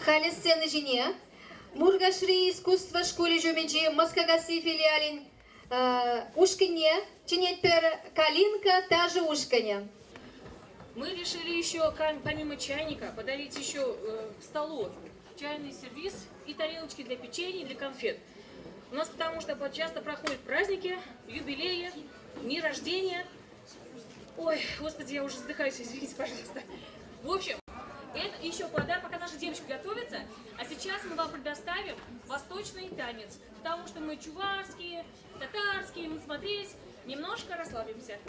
Халӗ сцена ҫине Муркашри искусство шкулӗ ҫумӗнчи Москакасси филиалӗн ушкӑнне чӗнетпӗр «Калинка» ташӑ ушкӑнӗ. Мы решили еще, помимо чайника, подарить еще к столу чайный сервиз и тарелочки для печенья, для конфет. У нас потому что часто проходят праздники, юбилеи, дни рождения. Ой, господи, я уже задыхаюсь, извините, пожалуйста. В общем, это еще подарок, пока наша девочка готовится. А сейчас мы вам предоставим восточный танец, потому что мы чувашские, татарские, мы смотрелись, немножко расслабимся.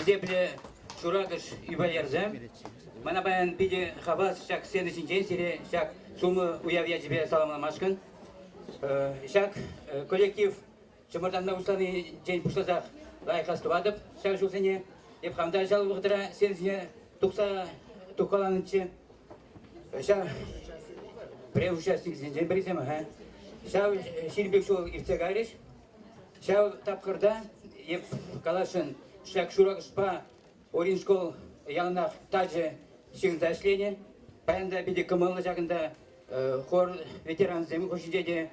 Хисеплӗ Шуракӑш юбилярсем, мана паян питӗ хавас ҫак сцена ҫинчен сире ҫак сумлӑ уяв ячӗпе саламламашкӑн. Ҫак коллектив чӑмӑртанма пуҫланинчен пуҫласах лайӑх астӑватӑп ҫав ҫулсене. Эп хам та ҫав вӑхӑтра сцена ҫине тухса тухкаланӑччӗ. Ҫав пӗрре участниксенчен пӗрисем, ҫав 25 ҫул иртсе кайрӗҫ. Ҫав тапхӑрта эп каласшӑн, ҫак Шуракӑшпа Орин школ яланах тачӑ ҫыхӑнса ӗҫленӗ. Паян та питӗ кӑмӑллӑ ҫакӑнта хор ветерансем хушшинче те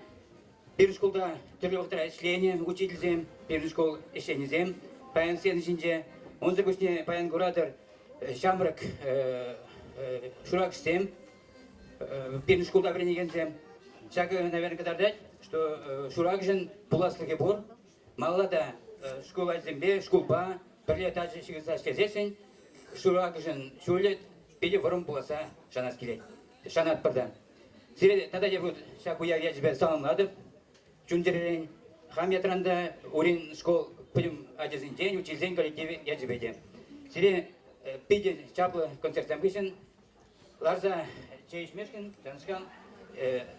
пирӗн шкулта тӗрлӗ вӑхӑтра ӗҫленӗ учительсем, пирӗн шкул ӗҫченӗсем паян сцена ҫинче. Унсӑр пуҫне паян куратӑр ҫамрӑк шуракӑшсем, пирӗн шкулта вӗренекенсем. Ҫакӑ, наверное, кӑтартать, что Шуракӑшӑн пуласлӑхӗ пур. Малалла та шкул ачисемпе, шкулпа пӗрле тачӑ ҫыхӑнса ӗҫлесессӗн Шуракӑшӑн ҫулӗ питӗ вӑрӑм пуласса шанас килет. Шанатпӑр та. Сире тата тепӗр ҫак уяв ячӗпе саламлатӑп. Чун-чӗререн хам ятран та Урин школ пӗтӗм ачасенчен, учительсен коллективӗ ячӗпе те. Сире питӗ чаплӑ концертсем хыҫҫӑн ларса чей ӗҫмешкӗн ҫавнашкал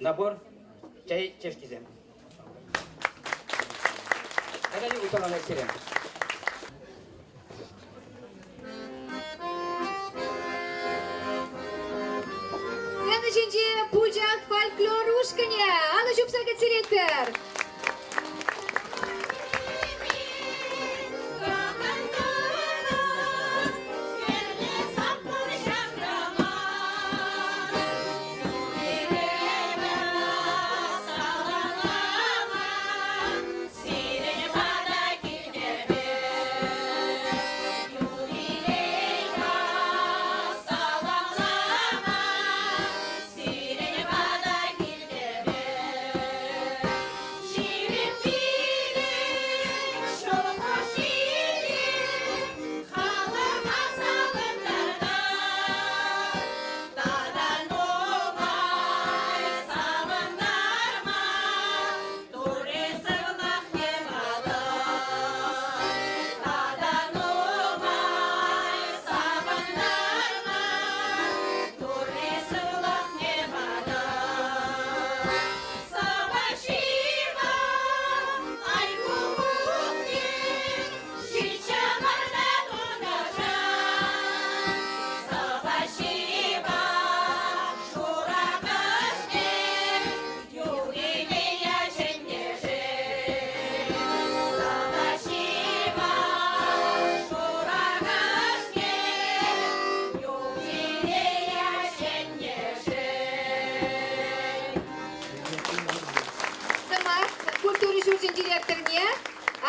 набор чей чашкисем. Тата те саламлать сире. Сцена ҫинче Пучах фольклор ушкӑнӗ. Алӑ ҫупса кӗтсе Сӑмах культура ҫурчӗн директорне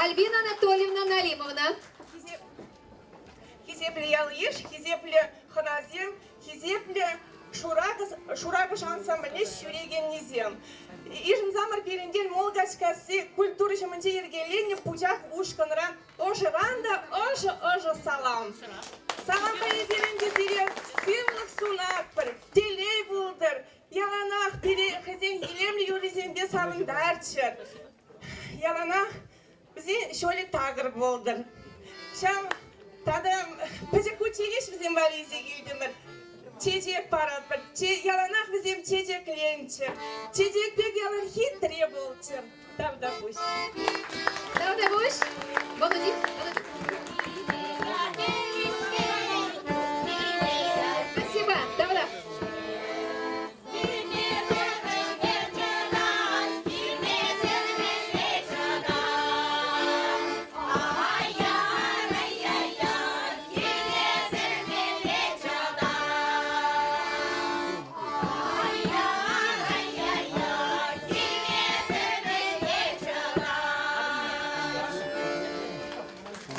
Альбина Анатольевна Налимовна. Хисеплӗ ял-йыш, хисеплӗ хӑнасем, хисеплӗ Шуракӑш ансамбльне ҫӳрекеннисем. Йышӑнсамӑр пирӗнтен Мулкачкасси культура ҫумӗнче йӗркеленнӗ Пучах ушкӑнран ӑшӑран та ӑшӑ-ӑшӑ салам. Салампа эпир ӗнтӗ сире сывлӑх сунатпӑр, телей пултӑр, яланах пире хӑйсен илемлӗ юррисемпе савӑнтарччӑр. Яланах вӗсен ҫулӗ такӑр пултӑр. Ҫав тата пӗчӗк кучченеҫ вӗсем валли илсе килтӗмӗр. Чечек паратпӑр. Яланах вӗсем чечекленччӗр. Чечек пек ялан хитре пулччӑр. Тавтапуҫ. Тавтапуҫ. Володи, Володи. Спасибо. Тавра.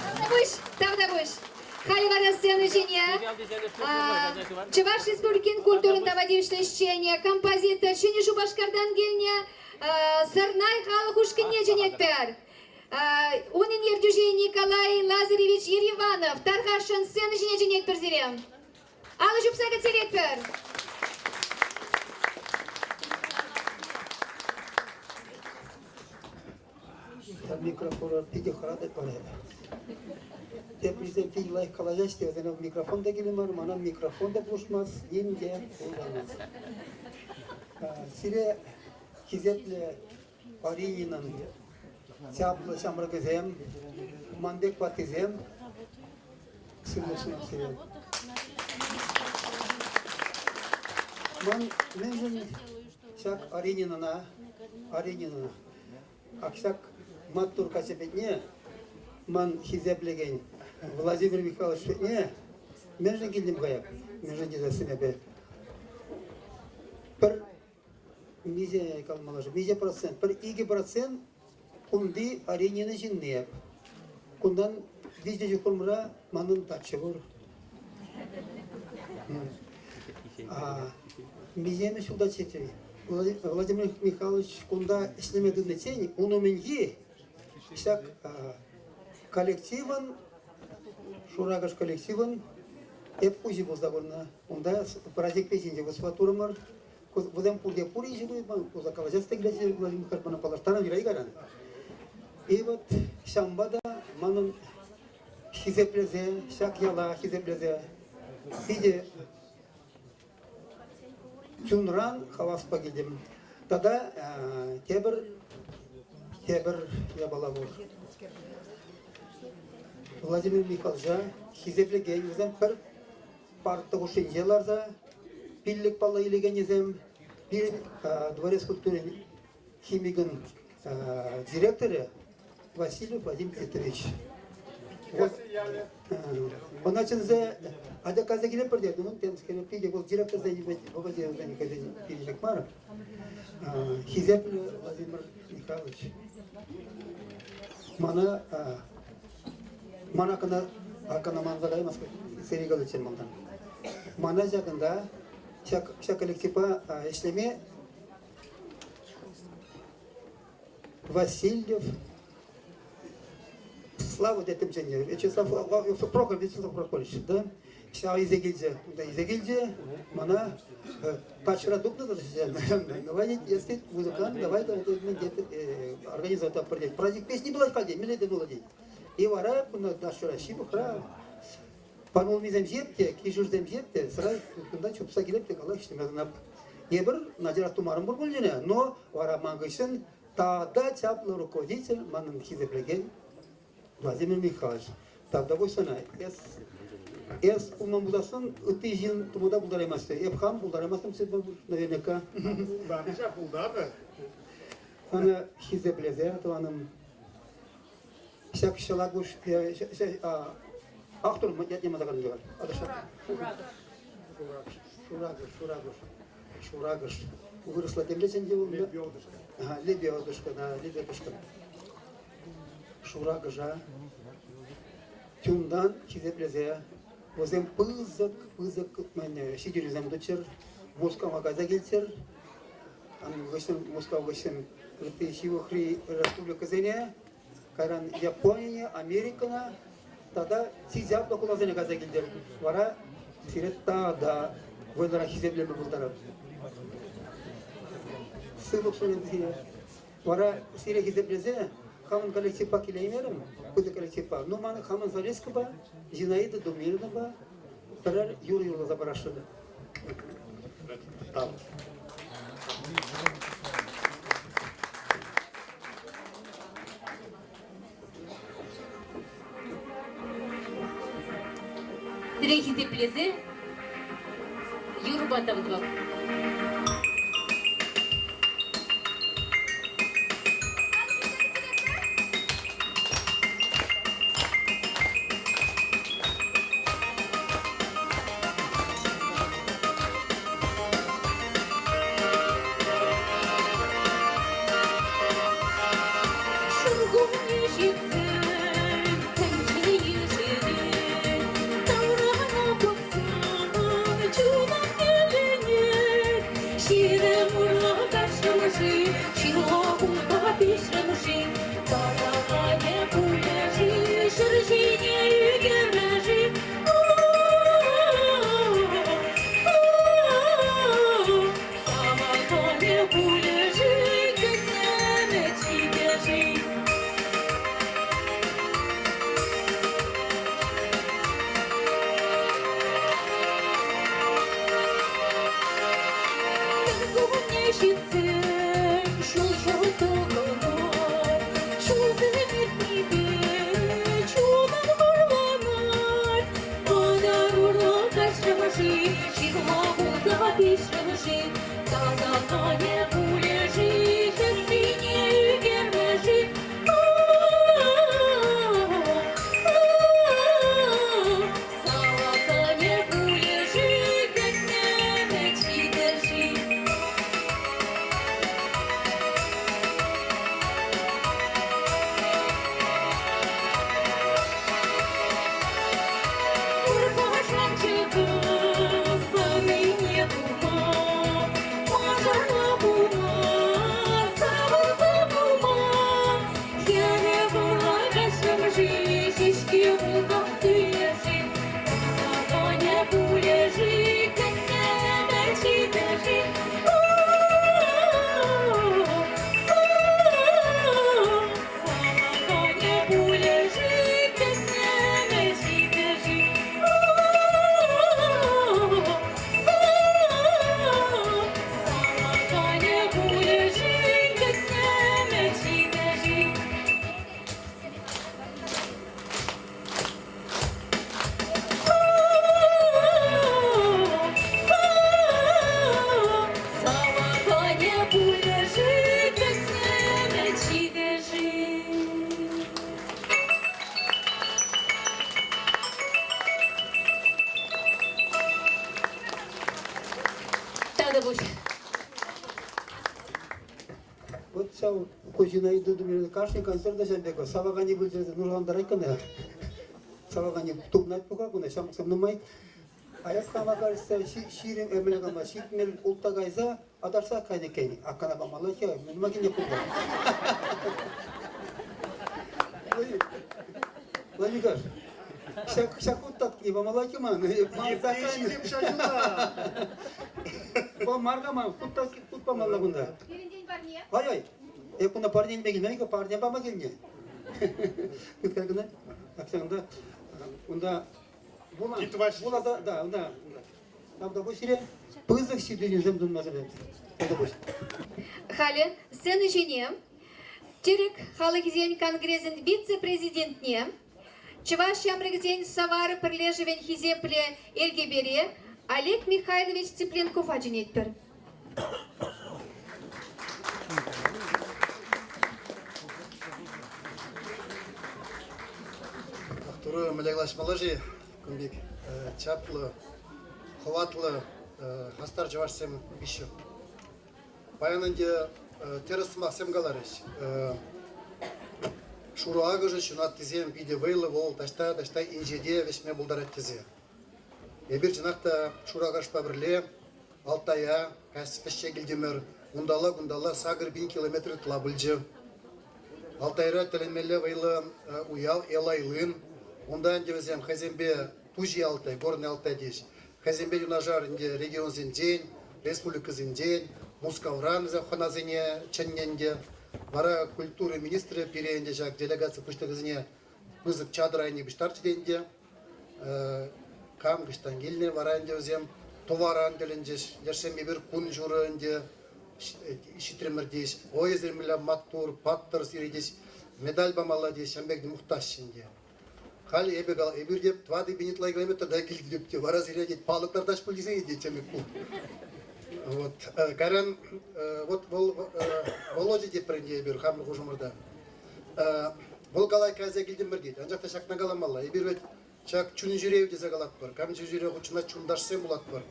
Тавтапуҫ, тавтапуҫ. Халӗ вара сцена ҫине Чӑваш Республикин культурӑн тава тивӗҫлӗ ӗҫченӗ, композитор Ҫӗнӗ Шупашкартан килнӗ Сӑрнай халӑх ушкӑнне чӗнетпӗр. Унӑн ертӳҫи Николай Лазаревич Ериванов тархасшӑн сцена ҫине чӗнетпӗр сире. Алӑ ҫупса кӗтсе Ҫав микрофона питӗ хӑратать вара эпӗ. Теприсем питӗ лайӑх калаҫаҫҫӗ те, вӗсене микрофон та кирлӗ мар, мана микрофон та пулӑшмасть, ним те пулӑшаймасть. Сире хисеплӗ Орининӑн чаплӑ ҫамрӑкӗсем, ман пек ваттисем, сывлӑх сунас сире. Ман мӗншӗн ҫак Орининӑна, Орининӑна Ак ҫак маттур каччӑ ман хисеплекен Владимир Михайлович патне мӗншӗн килтӗм-ха эп? Мӗншӗн тесессӗн эпӗ пӗр миҫе калмалла-ши, миҫе процент, пӗр 2% кунти Оринина ҫынни эп. Кунтан виҫӗ ҫухрӑмра манӑн дача пур. Миҫемӗш ҫулта чечен? Владимир Михайлович кунта ӗҫлеме тытӑниччен ун умӗнхи ҫак коллективӑн, Шуракӑш коллективӑн эп хуҫи пулса курнӑ. Унта праздник печенье высва турӑмӑр. Вӗсем пурте пур ҫыру пулса калаҫас та килетчӗ Владимир Михайлович мана паллаштарнӑ юрать кайран. И вот ҫавӑнпа та манӑн хисеплесе, ҫак яла хисеплесе питӗ чунран хаваспа килтӗм. Тата тепӗр тепӗр япала пур. Владимир Михайловича хисеплекен вӗсем пӗр парта хушшинче ларса пиллӗк паллӑ илекенӗсем пирӗн дворец культурин химикӑн директорӗ Васильев Вадим Титович. Вот, ӑна чӗнсе атя кайса килетпӗр те, ну, темскере питӗ вӑл директорсен вӑхӑчӗ хӑйсен пиллӗк мар. Хисеплӗ Владимир Михайлович, мана мана кӑна кӑна манса каймас Сергей Галичен малтан. Мана ҫакӑнта ҫак ҫак коллективпа ӗҫлеме Васильев Слава теттӗмччен Вячеслав Прохор Вячеслав Прохорович, да? Ҫав илсе килчӗ, унта илсе килчӗ, мана тачра тупнӑ давай, если музыкант, давай, организовать пӗрле. Праздник песни была халь мӗнле те было тет. И вара кунта нашӑра ҫывӑхра панулмисем ҫиеп те, кишӗрсем ҫиеп те, сразу кунта чупса килеп те калаҫ ӗҫлеме Эпир начарах тумарӑм пур пулчӗ, но вара ман хыҫҫӑн тата чаплӑ руководитель манӑн хисеплекен Владимир Михайлович. Тавтапуҫ сана. Эс, эс пулман пулсассӑн ытти ҫын тума та пултараймасть. Эп хам пултараймастӑм наверняка. Пултарнӑ, пултарнӑ. Сана хисеплесе, тӑванӑм, ҫак ҫӑлакуҫ автор ятне мана каланӑ. Шуракӑш, шуракӑш, шуракӑш. Вырӑсла темле чӗнче вӑл? Лебедушка. Лебедушка, да, лебедушка. Шуракӑша чунтан хисеплесе вӗсем пысӑк, пысӑк ҫитӗнӳсем туччӑр, Мускава кайса килччӗр. Хыҫҫӑн Мускав хыҫҫӑн ытти ҫывӑхри республикӑсене, кайран Японине, Америкӑна тата чи чаплӑ хуласене кайса килтӗр. Вара сире тата вӑйлӑрах хисеплеме пултарап. Сывлӑх сунатӑп сире. Вара сире хисеплесе хамӑн коллективпа килеймерӗм, пысӑк коллективпа. Ну, ман хамӑн солисткӑпа, Зинаида Думиловнӑпа пӗрер юрӑ юрласа парасшӑн. Тав. Сире хисеплесе юрӑпа тав тӑвап. Ҫуркунне ҫитсен тӗнче ешерет, таврана пӑхсан чунӑм киленет. пулӗ-ши, хӗррине ӳкермӗ-ши? Саваканӗ пулӗ-ши, кӗтнӗ ӗмӗт ҫитӗ-ши? Тавтапуҫ. Вот ҫав куҫына ыйту кашни концерта ҫав пек савакани пулчӗ нурлантарать кӑна. Савакани тупнать пуха куна ҫамрӑксем нумай. А эп хама кажется, ҫирӗм ӗмӗле кама 70 ултта кайса аташса кайнӑ иккен. Аккана памалла-ха, мӗн килне пултӑр. Владимир ҫак ҫак хут татки памалла-ха ман. Ҫитем ҫаҫула. Вӑл марка ман хут татки хут памалла кунта. Пирӗнтен парне. Ай-ай, эп кунта парне илме килмен-ха, парне пама килнӗ. Ыткай кӑна. Аксянда унта Вуласа, да, да. Там та сире пысӑк ҫитӗнӳсем тума сӗнет. Халӗ сцена ҫине Тӗрӗк халӑхӗсен конгресӗн вице-президентне, Чӑваш ҫамрӑкӗсен Савар пӗрлешӗвӗн хисеплӗ элтепере Олег Михайлович Цыпленкова чӗнетпӗр. Турӑ мӗнле калаҫмалла-ши кун пек чаплӑ, хӑватлӑ, хастар чӑвашсем виҫҫӗ. Паян ӗнтӗ тӗрӗс сӑмахсем каларӗҫ. Шурӑ акӑшӗ ҫунаттисем питӗ вӑйлӑ вӑл таҫта-таҫта инҫете вӗҫме пултарать тесе. Эпир чӑнах та Шуракашпа пӗрле Алтая вӗҫсе килтӗмӗр. Унталла-кунталла 8000 километр ытла пулчӗ. Алтайра тӗлӗнмелле вӑйлӑ уяв Элайлын. Унта ӗнтӗ вӗсем хӑйсемпе Туҫи Алтай, Горный Алтай теҫ. Хӑйсемпе юнашар ӗнтӗ регионсенчен, республикӑсенчен, Мускавран вӗсем хӑнасене чӗннӗ ӗнтӗ. Вара культура министрӗ пире ӗнтӗ ҫак делегаци пуҫлӑхӗсене пысӑк чатӑр айне пуҫтарчӗ те ӗнтӗ. Кам кӑҫтан килнӗ, вара ӗнтӗ вӗсем тӑваран тӗлӗнчӗҫ. Лешсем эпир кун ҫурӑ ӗнтӗ ҫитрӗмӗр теҫ. Ой, эсир мӗнле маттур, паттӑр сире теҫ, медаль памалла теҫ, ҫавӑн пек мухтаҫҫӗ ӗнтӗ. Халь эпӗ кал, эпир те 4000 ытла километр та килтӗп те, вара сире тет палӑк лартаҫ пуль тесе тет темӗк ку. Вот. Кайран вот вӑл Володя тетпӗр ӗнтӗ эпир хамӑр хушӑмӑрта. Вӑл калай кайса килтӗмӗр тет. Анчах та ҫакна каламалла. Эпир вӗт ҫак чун-ҫӳрев тесе калатпӑр. Кам чун-ҫӳрев хутшӑнать, чунташсем пулатпӑр.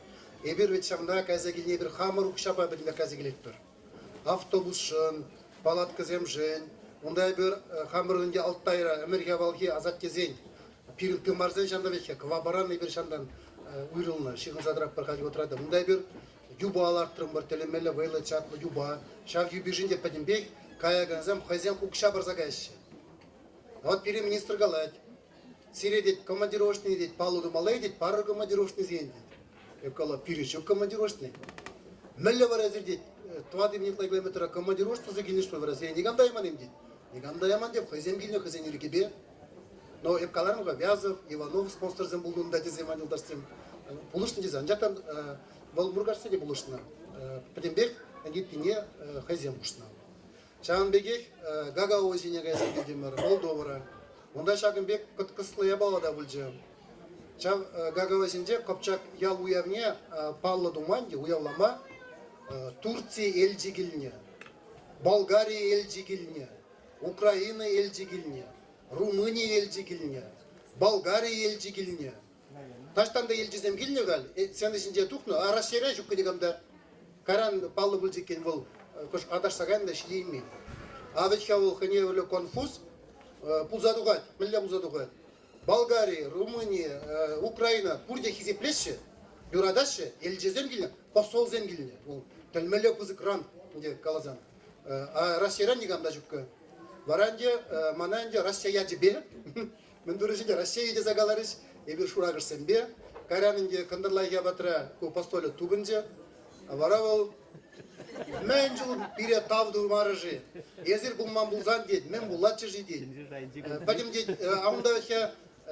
Эпир вӗт ҫавна кайса килни эпир хамӑр укҫапа пӗтӗмпех кайса килетпӗр. Автобусшӑн, палаткӑсемшӗн. Унта эпир хамӑрӑн ӗнтӗ Алтайра ӗмӗрхи авалхи асаттесен пирӗн тымарсен ҫанта вӗт-ха, кӑвапаран эпир ҫантан уйрӑлнӑ, ҫыхӑнса тӑратпӑр халь вӑхӑтра та. Унта эпир юпа лартрӑмӑр, тӗлӗнмелле вӑйлӑ чаплӑ юпа. Ҫав юпишӗн те пӗтӗмпех каякансем хӑйсем укҫа парса каяҫҫӗ. Вот пире министр калать, сире тет командировочный тет паллӑ тумалла тет, парӑр командировочныйсен тет. Эп кала, пире ҫук командировочный. Мӗнле вара эсир тет, тӑватӑ минутла километра командировочный туса килнӗ вара сире никам та яман-им тет. Никам та яман теп, хӑйсем килнӗ, хӑйсен ирӗкӗпе. Но эп каларӑм-ха, Вязов, Иванов спонсорсем пулнӑ унта тесе ман юлташсем пулӑшнӑ тесе. Анчах та вӑл Муркашсене те пулӑшнӑ. Пӗтӗмпех ӗнтиттине хӑйсем хушнӑ. Ҫавӑн пекех Гагао ҫине кайса килтӗмӗр, Молдовӑра. Унта ҫакӑн пек кӑткӑслӑ япала та пулчӗ. Ҫав Гагао ҫинче Кӑпчак ял уявне паллӑ туман те уявлама. Турци элчи килнӗ, Болгари элчи килнӗ, Украина элчи килнӗ, Румыни элчи килнӗ, Болгари элчи килнӗ. Таҫтан та элчисем килнӗ халь, сцена ҫинче тухнӑ, а Раҫҫейре ҫуккӑ никам та. Кайран паллӑ пулчӗ иккен вӑл кӑш аташса кайнӑ та ҫитеймен. А вӗт-ха вӑл хӑйне евӗрлӗ конфуз пулса тухать. Мӗнле пулса тухать? Болгари, Румыни, Украина пурте хисеплеҫҫӗ, юратаҫҫӗ, элчесем килнӗ, посолсем килнӗ. Вӑл тӗлмелле пысӑк ранг, ӗнтӗ каласан. А Раҫҫейрен никам та ҫуккӑ. Вара ӗнтӗ мана ӗнтӗ Раҫҫей ячӗпе мӗн турӗҫ ӗнтӗ Раҫҫей тесе каларӗҫ, эпир шуракӑшсемпе. Кайран ӗнтӗ кӑнтӑрлахи апатра ку посолӗ тупӑнчӗ. Вара вӑл мӗн чул пире тав тумарӗ-ши? Эсир пулман пулсан, тет, мӗн пулатчӗ-ши, тет. Пӗтӗм, тет, а унта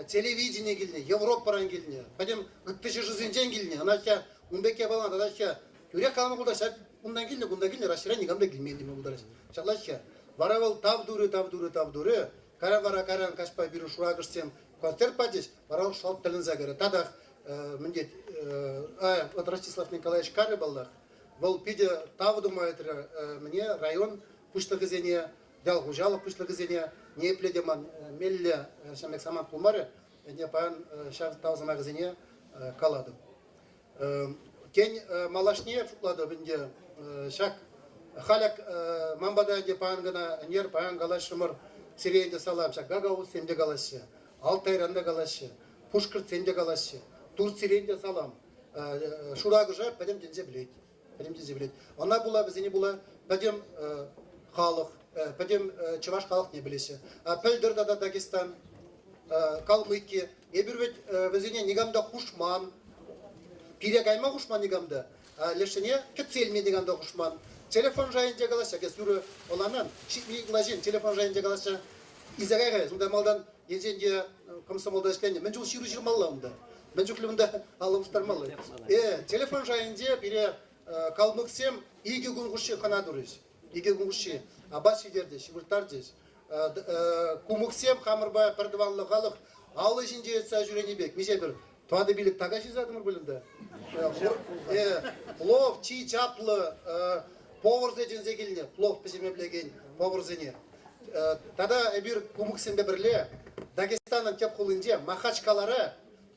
телевидение килнӗ, Европӑран килнӗ, пӗтӗм ытти ҫӗршывсенчен килнӗ. Ӑна ун пек япала тата тӳрех калама пултараҫҫӗ. Унтан килнӗ, кунта килнӗ, Раҫҫейрен никам та килмен теме пултараҫҫӗ. Ҫаплах-ха. Вара вӑл тав турӗ, тав турӗ, тав турӗ. Кайран вара кайран каҫпа пирӗн шуракӑшсем концерт пачӗҫ, вара вӑл шалт тӗлӗнсе кайрӗ. Татах мӗн тет, вот Ростислав Николаевич карӗ паллах, вӑл питӗ тав тума ыйтрӗ мӗне район пуҫлӑхӗсене, ял хуҫалӑх пуҫлӑхӗсене ниепле те ман меллӗ ҫав пек самант пулмарӗ. Ӗнтӗ паян ҫав тав сӑмахӗсене калатӑп. Тен, малашне шутлатӑп ӗнтӗ ҫак халӗ ман пата ӗнтӗ паян кӑна ӗнер паян калаҫрӑмӑр сире ӗнтӗ салам ҫак гагаузсем те калаҫҫӗ, Алтайран та калаҫҫӗ, пушкӑртсем те калаҫҫӗ, Турцирен те салам. Шуракӑша пӗтӗм тӗнче пӗлет. Пӗтӗм тӗнче пӗлет. Ӑна пула вӗсене пула пӗтӗм халӑх, пӗтӗм чӑваш халӑхне пӗлеҫҫӗ. Пӗлтӗр тата Дагестан, Калмыки. Эпир вӗт вӗсене никам та хушман. Пире кайма хушман никам та. Лешсене кӗтсе илме никам та хушман. Телефон шайӗнче калаҫҫӗ. Эс юрӑ ӑнланан. Ҫитми ытла ҫын телефон шайӗнче калаҫҫӗ. Илсе кай-ха унта малтан енчен те комсомолта ӗҫленӗ. Мӗн чул ҫыру ҫырмалла унта? Мӗн чухлӗ унта алӑ пустармалла? Телефон шайӗнче пире калмӑксем икӗ кун хушши хӑна турӗҫ. Икӗ кун хушши апат ҫитерчӗҫ, вырттарчӗҫ. Кумӑксем хамӑрпа пӗртӑванлӑ халӑх алӑ ҫинче йӑтса ҫӳренӗ пек миҫе пӗр тӑватӑ-пилӗк така ҫырсатӑмӑр пуль унта. Плов чи чаплӑ поварсем чӗнсе килнӗ, плов пӗҫерме пӗлекен поварсене. Тата эпир кумӑксемпе пӗрле Дагестанӑн тӗп хулинче Махачкалара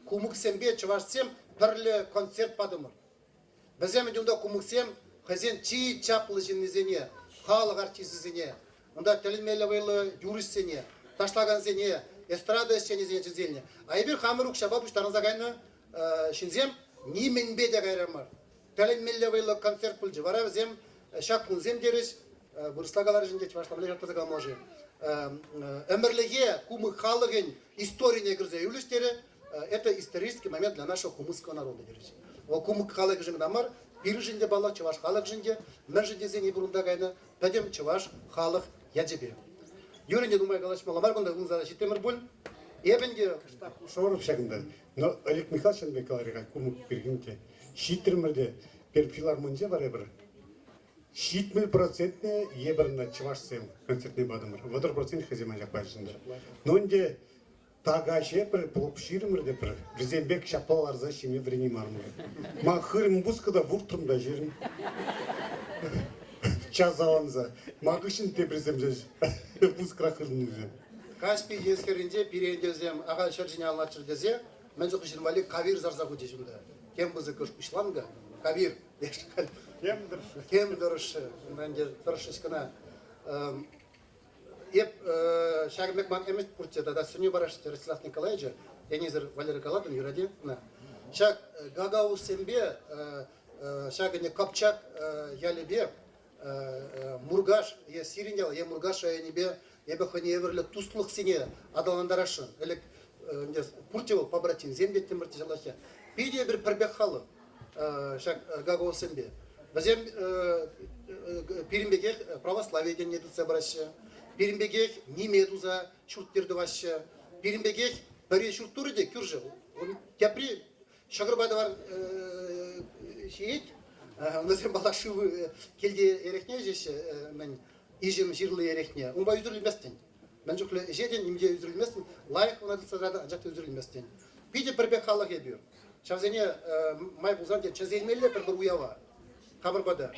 кумӑксемпе чӑвашсем пӗрле концерт патӑмӑр. Вӗсем ӗнтӗ унта кумӑксем хӑйсен чи чаплӑ ҫыннисене, халӑх артисчӗсене, унта тӗлӗнмелле вӑйлӑ юрӑҫсене, ташлакансене, эстрада ӗҫченӗсене чӗнсе илнӗ. А эпир хамӑр укҫапа пуҫтарӑнса кайнӑ ҫынсем нимӗнпе те кайран мар. Тӗлӗнмелле вӑйлӑ концерт пулчӗ. Вара вӗсем ҫак кунсем терӗҫ, вырӑсла каларӗҫ ӗнтӗ, чӑвашла мӗнле шартласа каламалла-ши? Ӗмӗрлӗхе кумык халӑхӗн историне кӗрсе юлӗҫ терӗ. Это исторический момент для нашего кумысского народа терӗҫ. Вӑл кумык халӑхӗшӗн кӑна мар, пирӗншӗн те паллах, чӑваш халӑхӗшӗн те, мӗншӗн тесен эпир унта кайнӑ пӗтӗм чӑваш халӑх ячӗпе. Юрӗ ӗнтӗ нумай калаҫмалла мар кунта, унса ҫитрӗмӗр пуль. Эп ӗнтӗ... Кӑштах хушӑвӑр ҫакӑнта. Но Олег Михайлович ҫавӑн пек каларӗ-ха кумык пирки те. Ҫитрӗмӗр те пӗр филармонинче вара эпир 70 процентне епӗр чӑвашсем концертне патӑмӑр. 30% хӑйсем анчах пачӗҫ ӗнтӗ. Но ӗнтӗ Така пӗр плуг ҫирӗмӗр те пӗр вӗсем пек ҫапла ларса ҫиме вӗренеймарӑмӑр. Ман хырӑм пускӑ та вуртрӑм та ҫирӗм. Час аванса. Ман хыҫҫӑн теприсем ҫеҫ пускрах хырӑннисем. Каспий тинӗс хӗрринче пире ӗнтӗсем ахаль ҫӗр ҫине аллаччӑр тесе мӗн чухлӗ ҫын валли кавир сарса хучӗҫ унта. Тем пысӑкӑш уҫланкӑ, кавир. Тем тӑрӑшшӗ. Тем тӑрӑшшӗ. Унта ӗнтӗ тӑрӑшрӗҫ кӑна. Эп ҫакӑн пек ман ӗмӗт пурччӗ тата сӗнӳ парасчӗ Ростислав Николаевича, Денисӑр Валера калатӑн, юрать-и? Ҫак гагаузсемпе ҫак ӗнтӗ Кӑпчак ялӗпе Муркаш е сирӗн ял, е Муркаш районӗпе эпӗ хӑйне евӗрлӗ туслӑхсене аталантарасшӑн. Ӗлӗк ӗнтӗ пурте вӑл побратимсем теттӗмӗр те ҫаплах. Питӗ эпир пӗр пек халӑх ҫак гагаузсемпе. Вӗсем пирӗн пекех православи тӗнне тытса пыраҫҫӗ, пирӗн пекех ниме туса ҫурт-йӗр тӑваҫҫӗ, пирӗн пекех пӗри ҫурт турӗ те кӳршӗ, тепри ҫӑкӑрпа тӑвар ҫиет, вӗсем паллах шыв килте эрехне ӗҫеҫҫӗ, мӗн иҫӗм ҫырли эрехне, унпа ӳсӗрӗлместӗн. Мӗн чухлӗ ӗҫетӗн, нимте ӳсӗрӗлместӗн, лайӑх ӑна тытса тӑратӑн, анчах та ӳсӗрӗлместӗн. Питӗ пӗр пек халӑх эпир. Ҫавсене май пулсан те чӗнсе илмелле пӗр-пӗр уява. Хамӑр пата.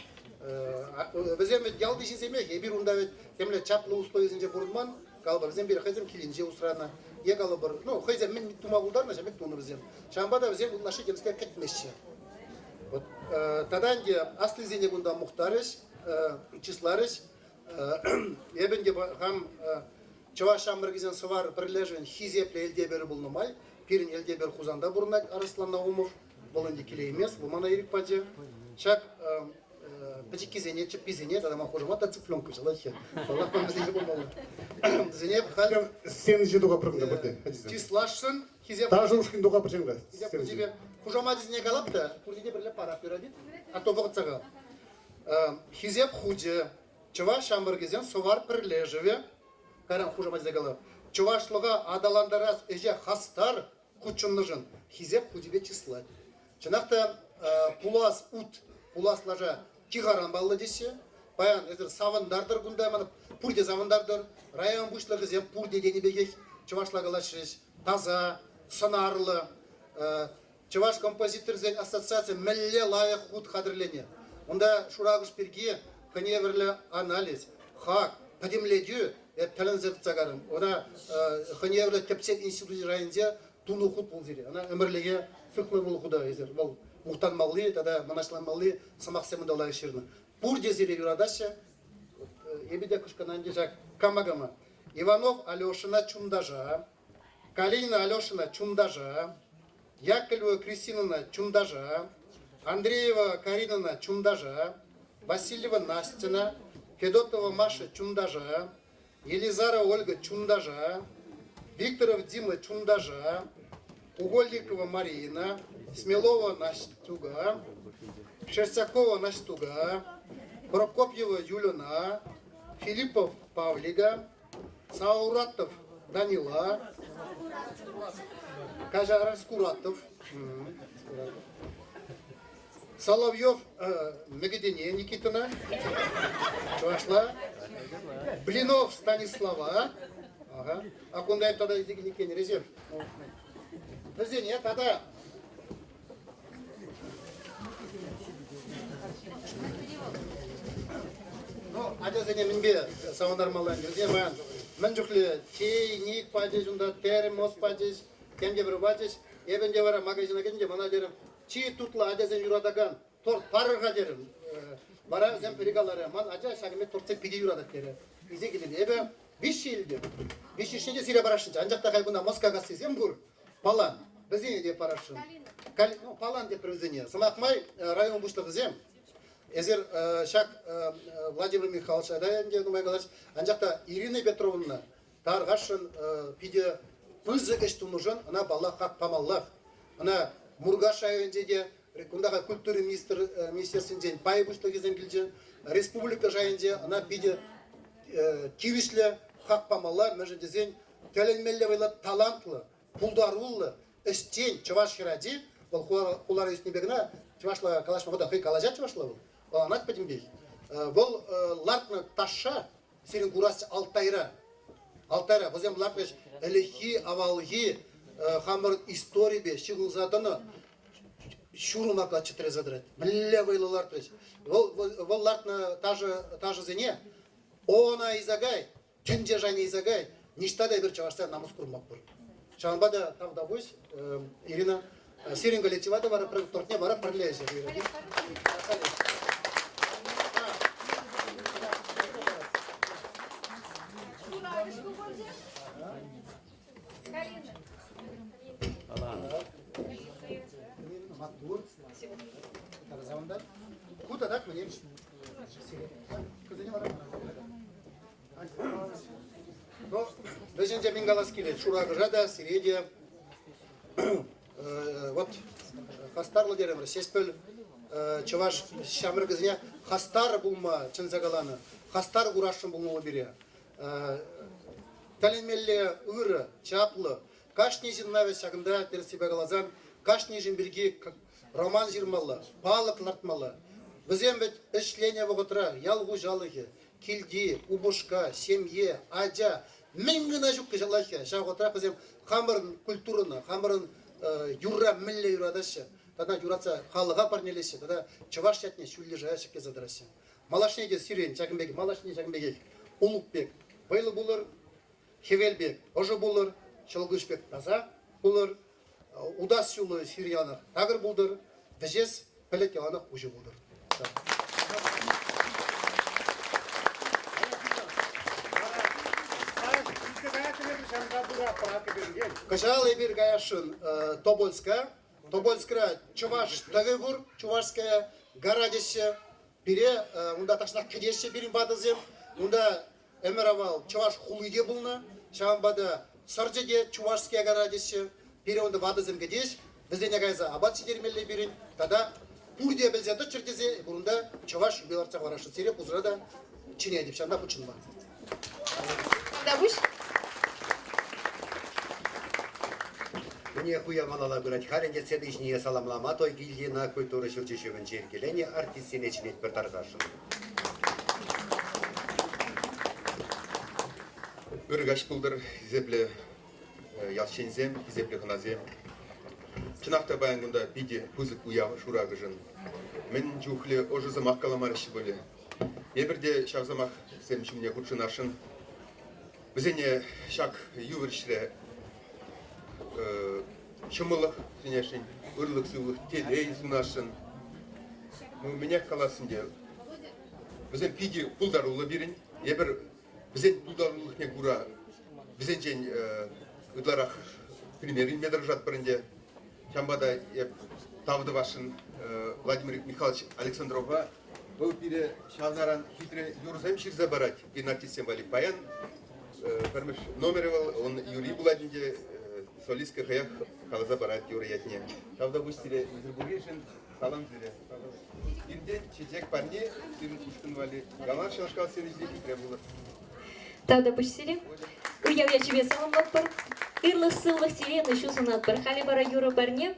Вӗсем вӗт ялти ҫынсемех, эпир унта вӗт темле чаплӑ условисенче пурӑнман, калӑпӑр, вӗсем пире хӑйсем килӗнче усранӑ, е калӑпӑр, ну, хӑйсем мӗн тума пултарнӑ, ҫавӑн пек тунӑ вӗсем. Ҫавӑнпа та вӗсем ытлашши темскер кӗтмеҫҫӗ. Вот. Тата ӗнтӗ аслисене кунта мухтарӗҫ, чысларӗҫ. Эпӗ ӗнтӗ хам чӑваш ҫамрӑкӗсен Сӑвар пӗрлешӗвӗн хисеплӗ элтеперӗ пулнӑ май, пирӗн элтепер Хусанта пурӑнать Арслан Наумов, вӑл ӗнтӗ килеймест, вӑл мана ирӗк пачӗ. Ҫак пӗчӗккисене, чӗпписене тата ман хушӑма та цыпленка ҫалаҫҫӗ. Паллах, ман вӗсене пулмалла. Вӗсене халь Сцена ҫине туха пӗркунта пурте. Чысласшӑн, хисеп Ташӑ ушкӑн туха пӗрченка. Хисеп хушамачӗсене калап та, пурне те пӗрле парап юрать. А то вӑхӑт сахал. Хисеп хучӗ Чӑваш ҫамрӑкӗсен Сӑвар пӗрлешӗвӗ, кайран хушамачӗсене калап, чӑвашлӑха аталантарас ӗҫе хастар хутшӑннӑшӑн хисеп хучӗпе чыслать. Чӑнах та пулас ут, пулас лаша тихаран паллӑ теҫҫӗ. Паян эсир савӑнтартӑр кунта мана, пурте савӑнтартӑр. Район пуҫлӑхӗсем пурте тенӗ пекех чӑвашла калаҫрӗҫ. Таса, сӑнарлӑ. Чӑваш композиторсен ассоциацийӗ мӗнле лайӑх хут хатӗрленӗ. Унта Шуракӑш пирки хӑйне евӗрлӗ анализ, хак, пӗтӗмлетӳ эп тӗлӗнсе тытса карӑм. Ӑна хӑйне евӗрлӗ тӗпчев институчӗ шайӗнче тунӑ хут пул сире. Ӑна ӗмӗрлӗхе сыхлӑ пул хута эсир. Вӑл мухтанмалли тата мӑнаҫланмалли сӑмахсем унта лайӑх ҫырнӑ. Пурте сире юратаҫҫӗ. Эпӗ те кӑшкӑрнӑ ӗнтӗ ҫак кама-кама. Иванов Алешина чунташа, Калинина Алешина чунташа, Яковлева Кристинӑна чунташа, Андреева Каринӑна чунташа, Васильева Настьӑна, Федотова Маша чунташа, Елизарова Ольга чунташа, Викторов Дима чунташа, Угольникова Марина, Смелова Настюга, Шерстякова Настюга, Прокопьева Юльӑна, Филиппов Павлика, Сауратов Данила, Каҫарар Скуратов, Соловьев Мӗкӗтене Никитӑна, чӑвашла, Блинов Станислава, ага, а кунта тата иккен резерв. Вӗсене тата Ну, ачасене мӗнпе савӑнтармалла ӗнтӗ? Вӗсем паян мӗн чухлӗ чейник пачӗҫ унта, термос пачӗҫ, тем те пӗр пачӗҫ. Эпӗ ӗнтӗ вара магазина кӗтӗм те мана терӗм, чи тутлӑ ачасем юратакан торт парӑр-ха терӗм. Вара вӗсем пӗри каларӗ, ман ача ҫакӑн пек тортсем питӗ юратать терӗ. Илсе килтӗм. Эпӗ виҫҫӗ илтӗм. Виҫҫӗшне те сире парасшӑнччӗ, анчах та халь кунта Москакассисем пур. Палан. Вӗсене те парасшӑн. Ну, палан тетпӗр вӗсене. Сӑмах май, район пуҫлӑхӗсем, эсир ҫак Владимир Михайлович та ӗнтӗ нумай калаҫ, анчах та Ирина Петровна тархасшӑн питӗ пысӑк ӗҫ тунӑшӑн ӑна паллах хак памаллах. Ӑна Муркаш районӗнче те, кунта культура министерствинчен пай пуҫлӑхӗсем килчӗ, республика шайӗнче ӑна питӗ тивӗҫлӗ хак памалла, мӗншӗн тесен тӗлӗнмелле вӑйлӑ талантлӑ, пултаруллӑ, ӗҫчен чӑваш хӗрачи, вӑл хулара ӳснипе кӑна чӑвашла калаҫма вӑта хӑй калаҫать чӑвашла вӑл, ӑнланать пӗтӗмпех. Вӑл лартнӑ ташша сирӗн курасчӗ Алтайра. Алтайра вӗсем лартрӗҫ ӗлӗкхи, авалхи хамӑр историпе ҫыхӑнса тӑнӑ ҫурӑма чӗтресе тӑрать. Мӗнле вӑйлӑ лартрӗҫ. Вӑл, вӑл лартнӑ ташӑ, ташӑсене Она Изагай тӗнче шайне илсе кай, ниҫта та эпир чӑвашсем намӑс курмастпӑр. Ҫавӑнпа та тавтапуҫ, Ирина. Сирӗн коллектива та вара тортне вара пӗрле ӗҫӗр. Маттур. Ку татах мӗне? Кӗсене вара Ну, вӗҫӗнче мӗн калас килет, Шуракӑша та, сире те. Вот хастарлӑ терӗмӗр, Ҫеҫпӗл чӑваш ҫамрӑкӗсене хастар пулма чӗнсе каланӑ, хастар курасшӑн пулмалла пире. Тӗлӗнмелле ырӑ, чаплӑ. Кашни ҫынна вӗт ҫакӑнта тӗрӗссипе каласан, кашни ҫын пирки роман ҫырмалла, палӑк лартмалла. Вӗсем вӗт ӗҫленӗ вӑхӑтра ял хуҫалӑхӗ, килти, упӑшка, ҫемье, ача мӗн кӑна ҫук кӑҫаллахӗ. Ҫав вӑхӑтрах вӗсем хамӑрӑн культурӑна, хамӑрӑн юрра мӗнле юратаҫҫӗ. тата юратса халӑха парнелеҫҫӗ тата чӑваш ятне ҫӳллӗ шая ҫӗклесе тӑраҫҫӗ. Малашне те сирӗн ҫакӑн пек, малашне ҫакӑн пекех улӑп пек вӑйлӑ пулӑр, хӗвел пек ӑшӑ пулӑр, ҫӑлкуҫ пек таса пулӑр, утас ҫулу сир яланах такӑр пултӑр, вӗҫес пӗлӗт яланах уҫӑ пултӑр. Кӑҫал эпир каясшӑн Тобольска. Тобольскра чӑваш тӑвӗ пур, Чувашская гора теҫҫӗ. Пире унта тахҫанах кӗтеҫҫӗ пирӗн ватӑсем. Унта ӗмӗр-авал чӑваш хули те пулнӑ. Ҫавӑнпа та сӑрчӗ те Чувашская гора теҫҫӗ. Пире унта ватӑсем кӗтеҫ. Вӗсене кайса апат ҫитермелле пирӗн. Тата пурте пӗлсе тӑччӑр тесе эпир унта чӑваш юпи лартса хӑварасшӑн. Сире пусра та чӗнетӗп, ҫавна хутшӑнма. Тавтапуҫ. Мӗне хуя малалла пырать халь ӗнтӗ сцена ҫине саламлама Тойкилдина культура ҫурчӗ ҫумӗнче йӗркеленӗ артистсене чӗнетпӗр тархасшӑн. Ырӑ каҫ пултӑр, хисеплӗ ялчченсем, хисеплӗ хӑнасем. Чӑнах та паян кунта питӗ пысӑк уяв Шуракӑшӑн. Мӗн чухлӗ ӑшӑ сӑмах каламарӗҫ пулӗ. Эпир те ҫав сӑмахсем ҫумне хутшӑнасшӑн. Вӗсене ҫак йывӑр ӗҫре ҫӑмӑллӑх сӗнесшӗн, ырлӑх-сывлӑх, телей сунасшӑн. Ну, мӗнех калас ӗнтӗ, вӗсем питӗ пултаруллӑ пирӗн. Эпир вӗсен пултарулӑхне кура вӗсенчен ытларах пример илме тӑрӑшатпӑр ӗнтӗ. Ҫавӑнпа та эп тав тӑвасшӑн Владимир Михайлович Александрова. Вӑл пире ҫавнаран хитре юрӑсем ҫырса парать пирӗн артистсем валли. Паян пӗрмӗш номерӗ вӑл, он Юрий пулать ӗнтӗ, солистка хӑех каласа парать юрӑ ятне. Тавтапуҫ сире ӳсӗр пурришӗн, салам сире. Пиртен чечек парни сирӗн ушкӑн валли. Ялан ҫавнашкал сцена ҫинче хитре пулӑр. Тавтапуҫ сире. Уяв ячӗпе саламлатпӑр. Ырлӑх-сывлӑх сире ӑнӑҫу сунатпӑр. Халӗ вара юрӑ парне.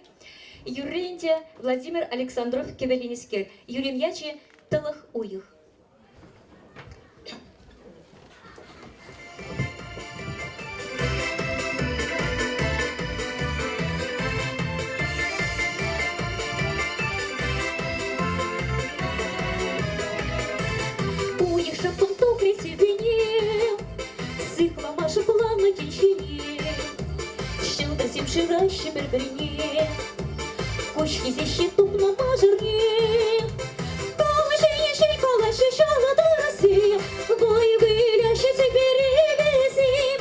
Юрри ӗнтӗ Владимир Александров кӗвӗленӗскер. Юрин ячӗ «Тӑлӑх уйӑх». Уйӑх шӑппӑн тухрӗ тӳпене, Сыхлама шӑпланнӑ тӗнчене. Ҫӑлтӑрсем шыраҫҫӗ пӗр-пӗрне, Куҫ хисеҫҫӗ тупнӑ мӑшӑрне. Калаҫаҫҫӗ, калаҫҫӗ ҫӑлтӑрсем, Вӑй выляҫҫӗ тӳпере вӗсем.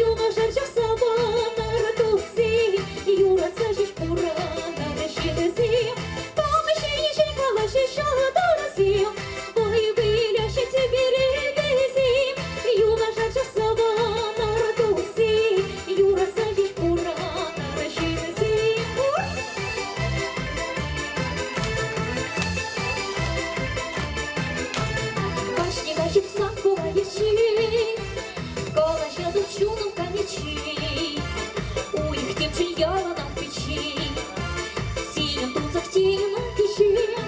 Юнашар чакса панӑр туссем, Юратса ҫеҫ пурӑнар ҫынсем. Калаҫаҫҫӗ, калаҫҫӗ ҫӑлтӑрсем, Вӑй выляҫҫӗ тӳпере вӗсем. Юнашар чакса панӑр туссем, Юратса ҫеҫ пурӑнар ҫынсем. Кашни каҫ сан кулаеччи, Калаҫатӑп чунӑм каниччи, Уйӑх темшӗн яланах пӗччен, Сирӗн тунсӑх тейӗн кичем.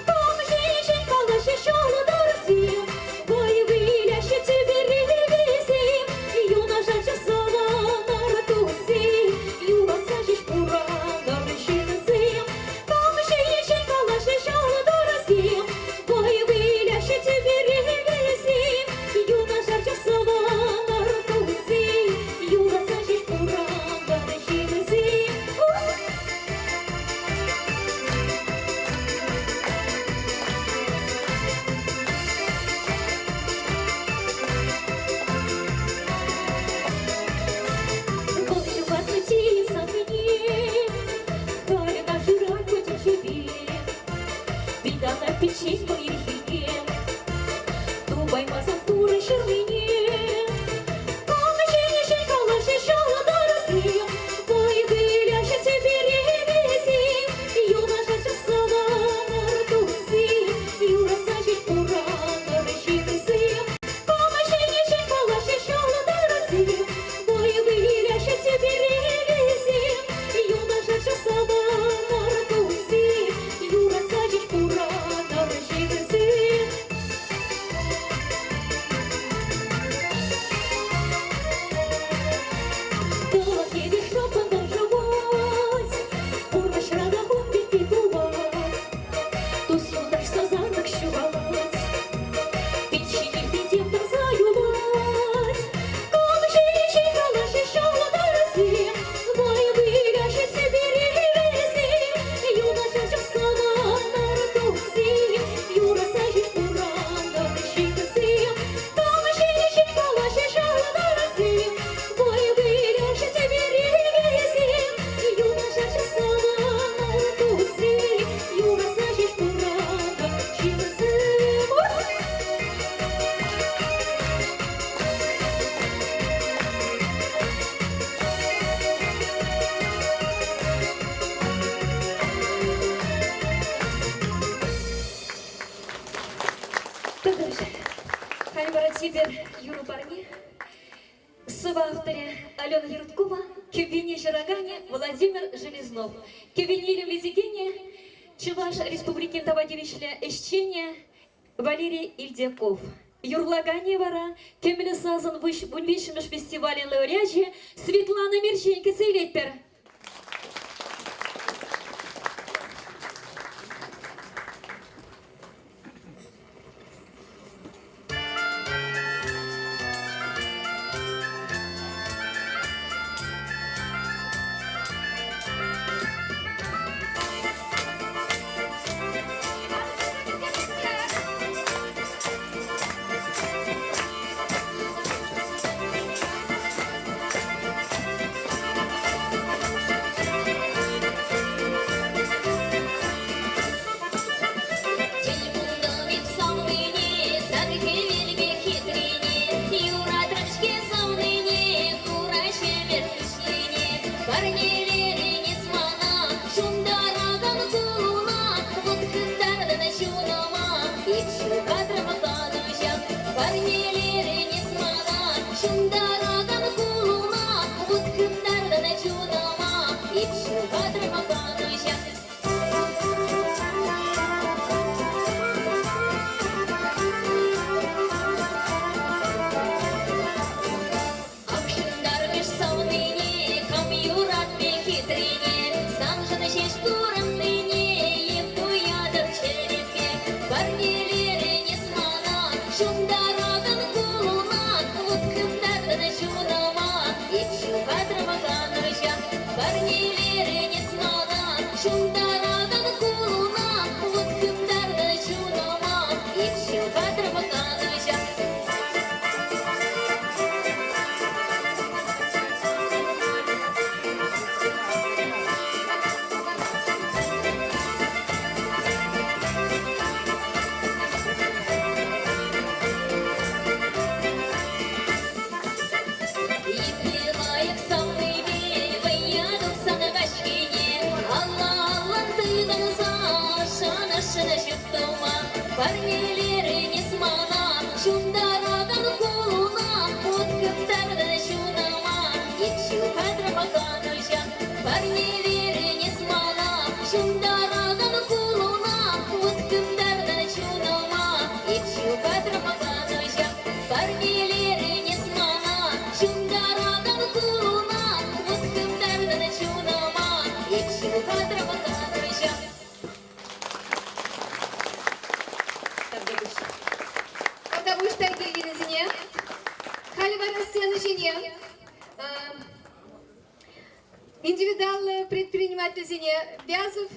Кам ҫинчен калаҫҫӗ ҫӑлтӑрсем, Вӑй выляҫҫӗ тӳпере вӗсем, Юнашар часаванар туссем, Юратса ҫеҫ пурӑнар ҫынсем. Кам ҫинчен калаҫҫӗ ҫӑлтӑрсем, Вӑй выляҫҫӗ тӳпере вӗсем, Юнашар часаванар туссем, Юратса ҫеҫ пурӑнар ҫынсем. Вӑл ҫухатнӑ тейӗн сассине, Халӗ шырать ку тӗнчепе. Бедана пӗччен вӑл ирхине, Тупаймасан Турӑ ҫырнине. Кам ҫинчен калаҫҫӗ ҫӑлтӑрсем, Вӑй выляҫҫӗ тӳпере вӗсем. Юнашар часаванар туссем, Юратса ҫеҫ пуранар ҫынсем. Кам ҫинчен калаҫҫӗ ҫӑлтӑрсем, Вӑй выляҫҫӗ тӳпере вӗсем. Юнашар часаванар туссем, Юратса ҫеҫ пуранар ҫынсем. вара тепӗр юрӑ парне. Сӑвӑ авторӗ Алена Еруткова, кӗввине ҫыраканӗ Владимир Железнов. Кӗввине илемлетекенӗ Чӑваш Республикин тава тивӗҫлӗ ӗҫченӗ Валерий Ильдяков. Юрлаканӗ вара Кӗмӗл сасӑн вунвиҫҫӗмӗш фестивалӗн лауреачӗ Светлана Мерчен кӗтсе илетпӗр. Индивидуаллӑ предпринимательсене Вязов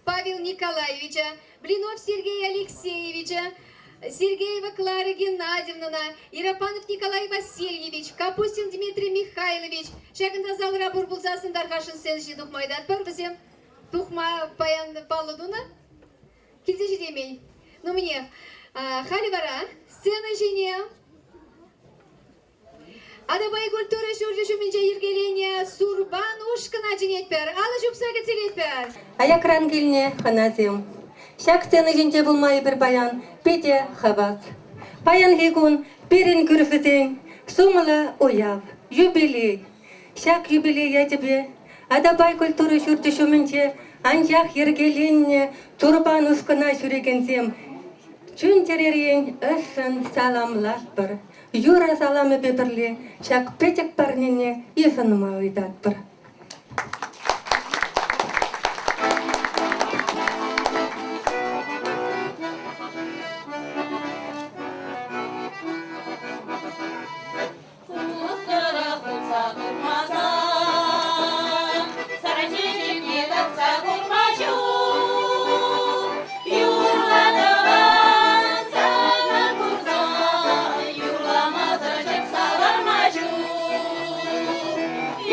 Павел Николаевича, Блинов Сергей Алексеевича, Сергеева Клара Геннадьевнана, Иропанов Николай Васильевич, Капустин Дмитрий Михайлович. Ҫакӑнта залра пур пулсассӑн тархасшӑн сцена ҫине тухма ыйтатпӑр. Вӗсем тухма паян паллӑ тунӑ. Килсе ҫитеймен. Ну, мне халӗ вара сцена ҫине Атапай культура ҫурчӗ ҫумӗнче йӗркеленӗ Сурпан ушкӑна чӗнетпӗр, алӑ ҫупса кӗтсе Аякран килнӗ хӑнасем. Ҫак сцена ҫинче пулма эпир паян питӗ хавас. Паянхи кун пирӗн кӳршӗсен сумлӑ уяв, юбилей. Ҫак юбилей ячӗпе Атапай культура ҫурчӗ ҫумӗнче анчах йӗркеленнӗ Турпан ушкӑна ҫӳрекенсем чун-чӗререн ӑшшӑн саламлатпӑр. Юрӑ саламӗпе пӗрле ҫак пӗчӗк парнене йышӑнма ыйтатпӑр.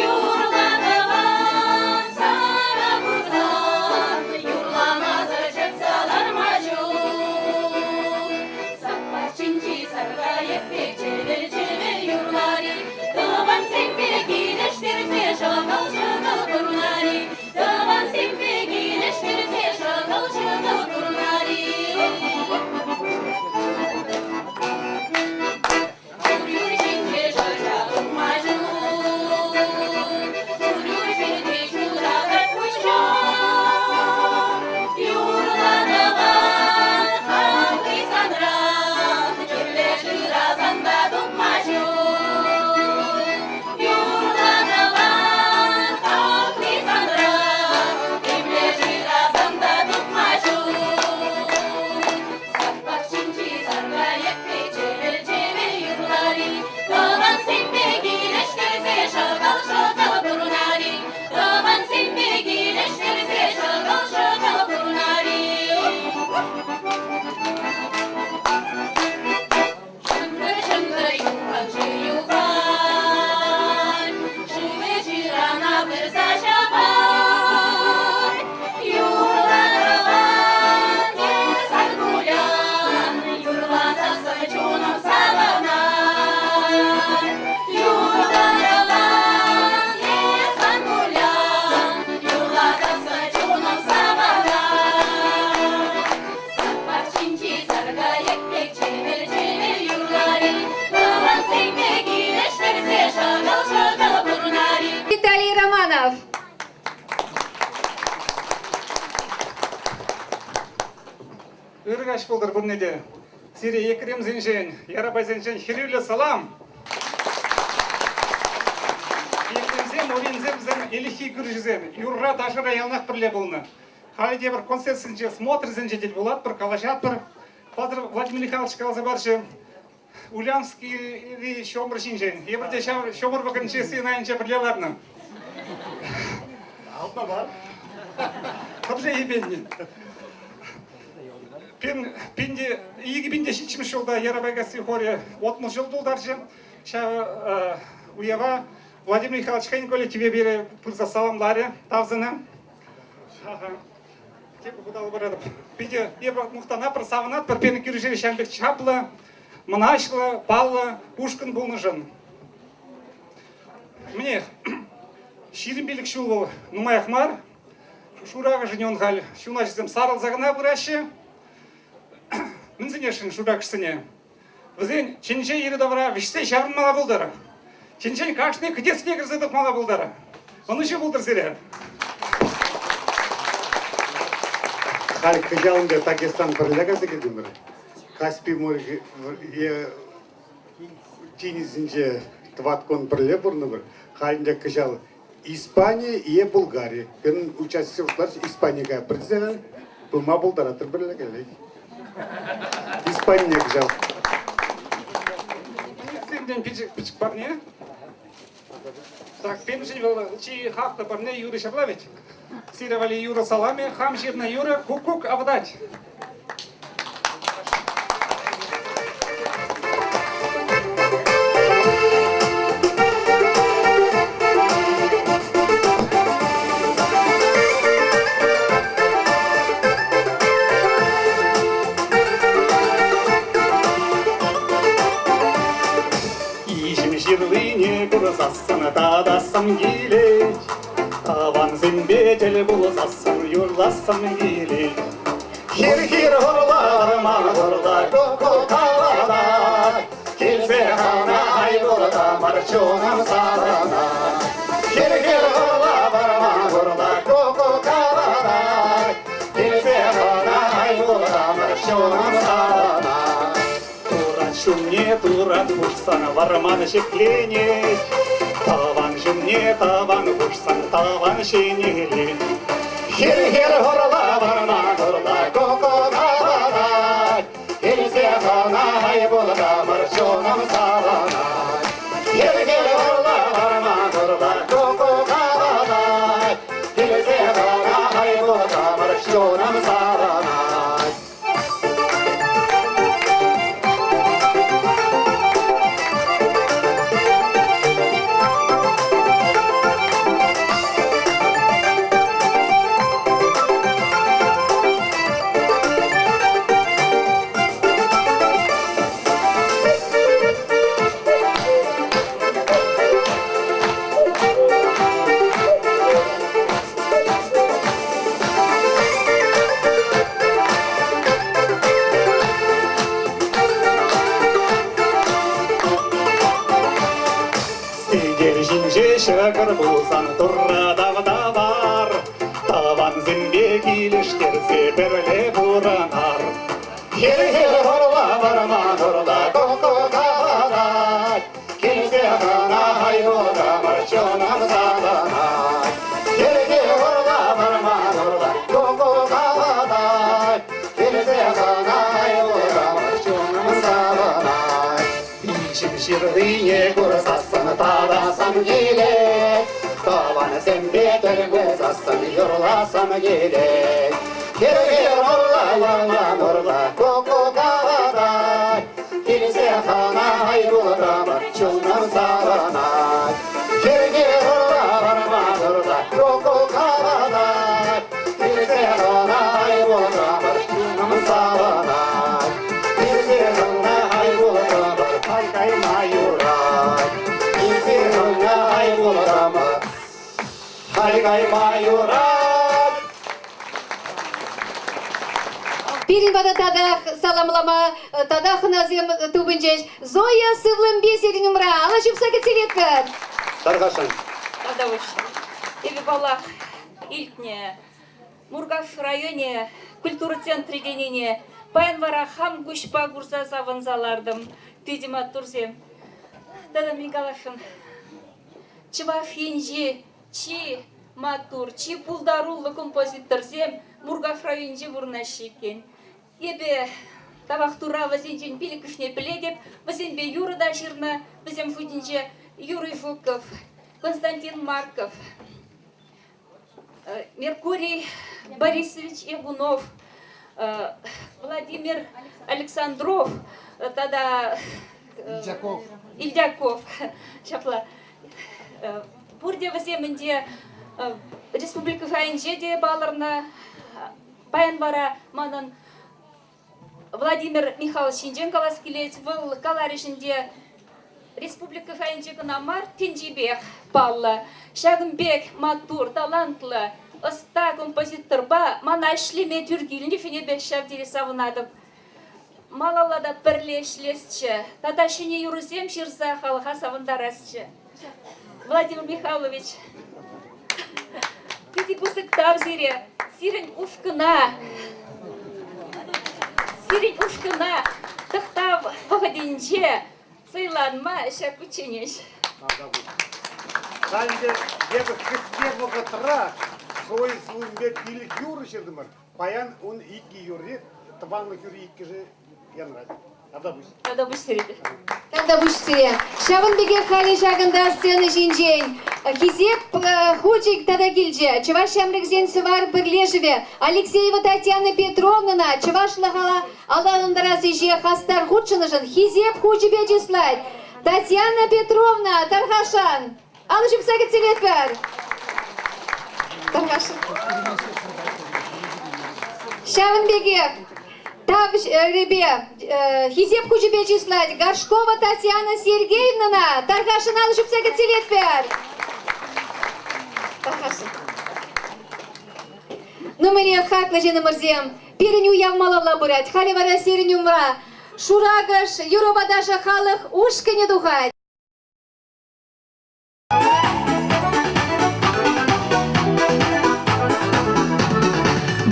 Юрлатӑван каҫ пултӑр пурне те. Сире Екремсенчен, Ярапайсенчен хӗрӳллӗ салам! Екремсем, Оринсем вӗсем ӗлӗкхи кӳршӗсем. Юрра, ташӑра яланах пӗрле пулнӑ. Халӗ те пӗр концертсенче, смотрсенче тӗл пулатпӑр, калаҫатпӑр. Петр Владимир Михайлович каласа парчӗ Ульяновскири ҫомӑр ҫинчен. Эпир те ҫав ҫомӑр вӑхӑтӗнче сцена айӗнче пӗрле ларнӑ. Алма бар. Пӗрле йӗпеннӗ. Пин, пинте, 2007 ҫулта Ярапайкасси хорӗ отмӑл ҫул тултарчӗ. Ҫав уява Владимир Михайлович хӑйӗн коллективӗ пире пырса саламларӗ, тав сана. Тепӗр хут алӑ паратӑп. Питӗ эпӗ мухтанатпӑр, савӑнатпӑр пирӗн кӳршӗре ҫавӑн пек чаплӑ, мӑнаҫлӑ, паллӑ ушкӑн пулнӑшӑн. Мӗнех, 25 ҫул вӑл нумаях мар. Шуракӑшӗн он халь ҫуначӗсем сарӑлса кӑна пыраҫҫӗ. Мӗн сӗнесшӗн шуракӑшсене? Вӗсен тӗнче йӗри-тавра вӗҫсе ҫаврӑнмалла пултӑр. Тӗнчен кашни кӗтесне кӗрсе тухмалла пултӑр. Ӑнӑҫу пултӑр сире. Халь кӑҫал ӗнтӗ Дагестан пӗрле кайса килтӗмӗр. Каспи морӗ тинӗсӗнче тӑват кун пӗрле пурӑнӑпӑр. Халь ӗнтӗ кӑҫал Испани е Булгари. Пирӗн участниксем шутларӗҫ, Испание каятпӑр тесе халь пыма пултаратӑр пӗрле кӗлет. Испанине кӑҫал. Сиртен пӗчӗк парне. Так, пирӗншӗн вӑл чи хаклӑ парне юрӑ ҫапла вӗт. Сире валли юрӑ саламӗ, хам ҫырнӑ юрӑ куккук авӑтать. Иҫӗм ҫырлине курсассӑн татассӑм килет, Тӑвансемпе тӗл пулсассӑн юрлассӑм килет. Хир-хир хурлар, ман хурла ку-ку каланать, Килсе хӑна ай пултӑмӑр чунӑм савӑнать. Хир-хир хурла, вӑрман хурла ку-ку каланать, Килсе хӑна ай пултӑмӑр чунӑм савӑнать. Турат ҫумне турат хушсан вӑрман ҫӗкленет, Тӑван ҫумне тӑван хушсан тӑван ҫӗнелет. Хир-хир хурла вӑрман хурла ку-ку каланать, Килсе хӑна ай пултӑмӑр чунӑм савӑнать. Хир-хир хурла вӑрман хурла ку-ку каланать, Килсе хӑна ай пултӑмӑр чунӑм савӑнать. Сӗтел ҫинче ҫӑкӑр пулсан турра тав тавар, тӑвансемпе килӗштерсе пӗрле пурӑнар. Хир-хир хурла вӑрман урла ку-ку калать, Килсе хӑна юлтӑмӑр чунӑм савӑнать. Хир-хир урла вӑрман урла ку-ку калать, Килсе хӑна юлтӑмӑр чунӑм савӑнать. Иҫӗм ҫырлине курсассӑн татасам килет, Тӑвансемпе тӗл пулсассӑн юрласам килет. Хир-хир урла вӑрман урла ку-ку калать, Килсе хӑна юлтӑмӑр чунӑм савӑнать. Хир-хир урла вӑрман урла ку-ку калать, Килсе хӑна юлтӑмӑр чунӑм савӑнать. Килсе хӑна юлтӑмӑр кай кайма юрать. Килсе хӑна юлтӑмӑр халь кайма юрать. Пирӗн пата татах саламлама татах хӑнасем тупӑнчӗҫ. Зоя Сывлӑмпи сирӗн умра алӑ ҫупса кӗтсе Тархасшӑн. Тавтапуҫ. Эпӗ, паллах, илтнӗ Муркаш районӗ культура центрӗ тенине. Паян вара хам куҫпа курса савӑнса лартӑм. Питӗ маттурсем. Тата мӗн каласшӑн? Чӑваш Енчи чи маттур, чи пултаруллӑ композиторсем Муркаш районӗнче пурӑнаҫҫӗ иккен. Эпӗ тавах Турра вӗсенчен пилӗккӗшне пӗлетӗп. Вӗсемпе юрӑ та ҫырнӑ. Вӗсем шутӗнче Юрий Жуков, Константин Марков, Меркурий Борисович Ягунов, Владимир Александров тата Ильдяков. Ильдяков. Ҫапла. Пурте вӗсем ӗнтӗ республика шайӗнче те палӑрнӑ. Паян вара манӑн Владимир Михайлович ҫинчен калас килет. Вӑл каларӗҫ ӗнтӗ, республика шайӗнче кӑна мар, тӗнчипех паллӑ. Ҫакӑн пек маттур, талантлӑ, ӑста композиторпа мана ӗҫлеме тӳр килнӗшӗн эпӗ ҫав тери савӑнатӑп. Малалла та пӗрле ӗҫлесчӗ тата ҫӗнӗ юрӑсем ҫырса халӑха савӑнтарасчӗ. Владимир Михайлович, питӗ пысӑк тав сире. Сирӗн ушкӑна, сирӗн ушкӑна тӑхтав вӑхӑтӗнче сӑйланма ҫак кучченеҫ. Халӗ эпӗ кӗске вӑхӑтра свой службе пилӗк юрӑ ҫыртӑмӑр. Паян ун иккӗ юрри, тӑванлӑх юрри иккӗшӗ янрать. Тавтапуҫ. Тавтапуҫ сире. Тавтапуҫ сире. Ҫавӑн пекех халӗ ҫакӑнта сцена ҫинчен хисеп хучӗ тата килчӗ. Чӑваш ҫамрӑксен Сӑвар пӗрлешӗвӗ Алексеева Татьяна Петровнӑна чӑвашлӑха аталантарас ӗҫе хастар хутшӑннӑшӑн хисеп хучӗпе чыслать. Татьяна Петровна, тархасшӑн, алӑ ҫупса кӗтсе илетпӗр. Тархасшӑн. Ҫавӑн пекех тав репе хисеп хучӗпе чыслать Горшкова Татьяна Сергеевнӑна. Тархасшӑн алӑ ҫупса кӗтсе илетпӗр. Тархасшӑн. Ну, мӗне хаклӑ ҫыннӑмӑрсем, пирӗн уяв малалла пырать. Халӗ вара сирӗн умра Шуракӑш юрӑпа ташӑ халӑх ушкӑнӗ тухать.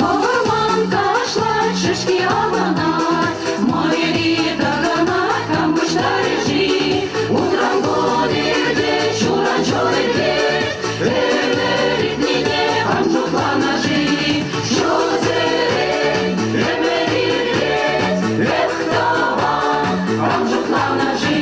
Вӑрман кашлать, шӗшки авӑнать, мӑйри тӑкӑнать, кам пуҫтарӗ-ши? Утран кун иртет, ҫуран ҫул иртет, ӗмӗр иртнине кам шутланӑ-ши? Ҫулсерен ӗмӗр иртет, эх, тӑван, кам шутланӑ-ши?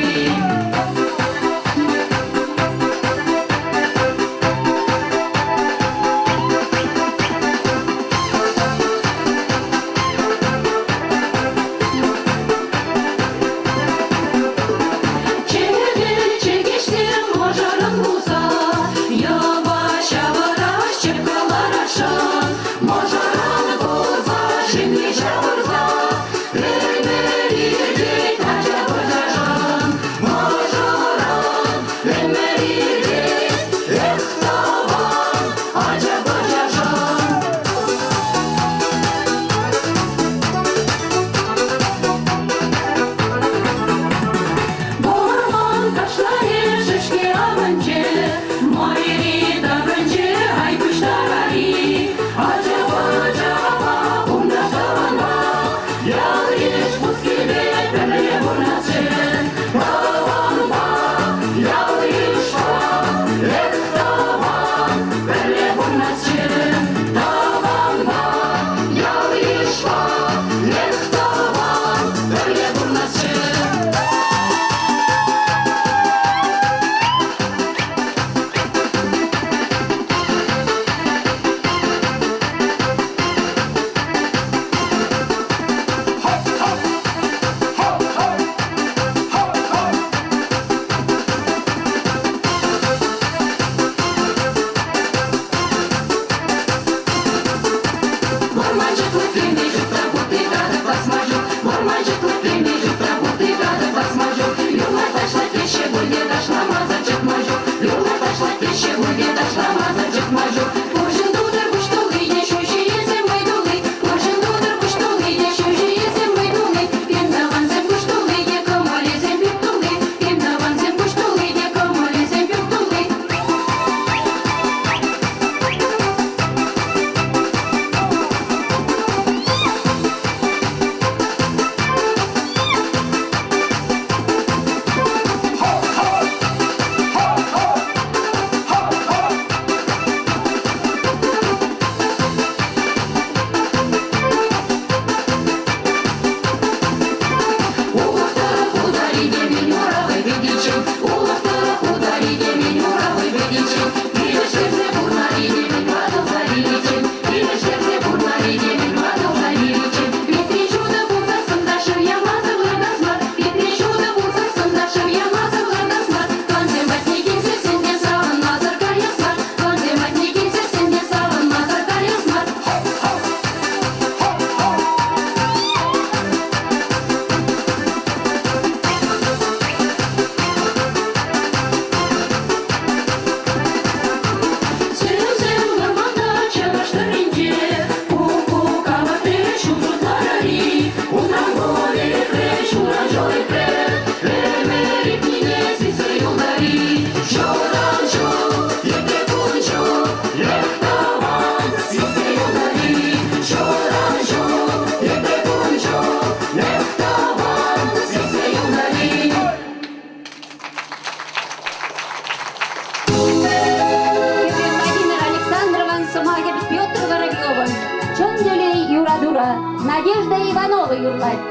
Надежда Иванова юрлать.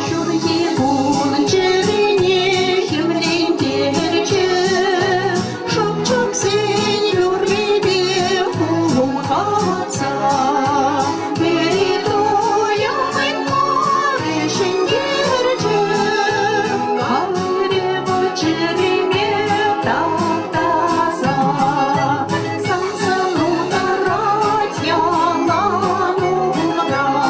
Ҫурхи кун чӗрене хӗмлентерчӗ, Шӑпчӑксен юррипе хумханса. Пӗри туйӑмӗн мар ҫӗнтерчӗ, Кайрӗ вӑл чӗреме таптаса. Сан сӑну тӑрать ялан умра.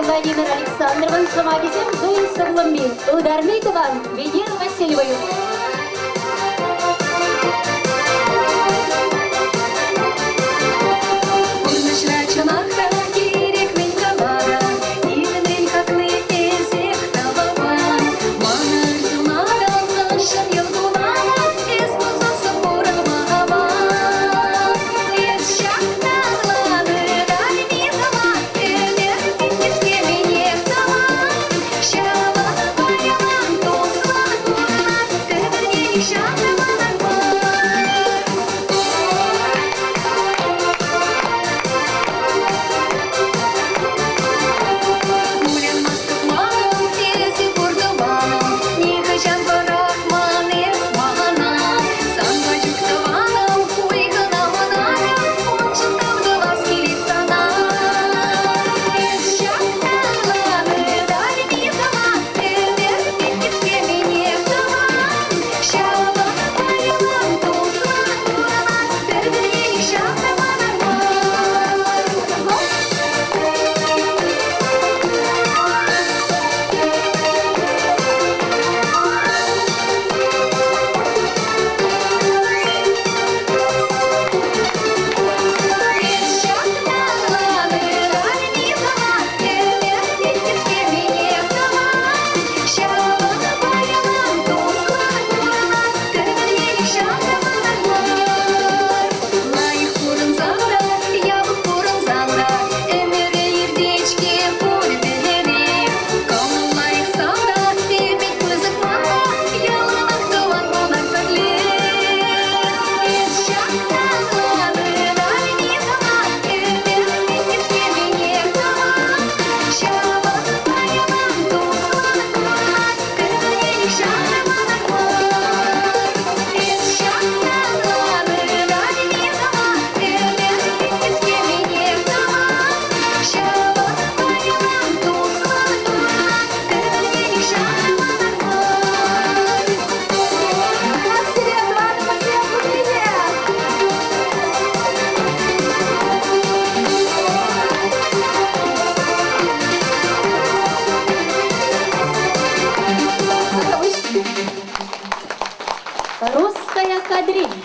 Владимир Александровӑн сӑмахӗсем хӑйӗн сӑвлӑмми, ытарми тӑван Венера Васильева юрлать. Пурнӑҫра чӑнах та кирек мӗн кала, нимӗнрен хакли эсех таваман. Мана ырсунакан хыҫҫӑн йӑл кулакан, эс пулсассӑн пурӑнма аван. Эс ҫакна ӑнланӑр, альми тӑван, ӗмӗр питтискеменех тӑван. Ҫавӑнпа ялан туслӑн пурӑнар, Андрей.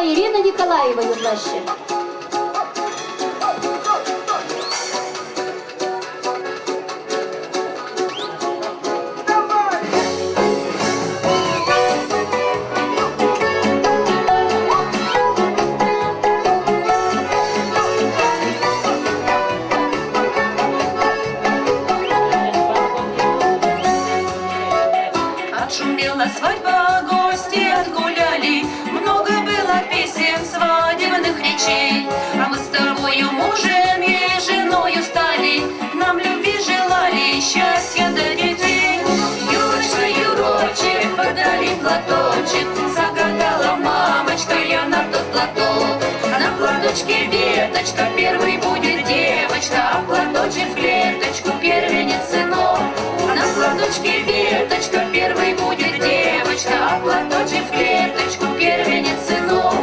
Ирина Николаева юрлаҫҫӗ. Отшумела свадьба, гости отгуляли, Много было песен, свадебных речей. А мы с тобою мужем и женою стали, Нам любви желали, счастья до детей. Юрочка, Юрочек, подари платочек, Загадала мамочка я на тот платок. На платочке веточка, первый будет девочка, А платочек в клеточку первенец сынок. На платочке веточка, первый будет девочка, А платочек в клеточку первенец сынок.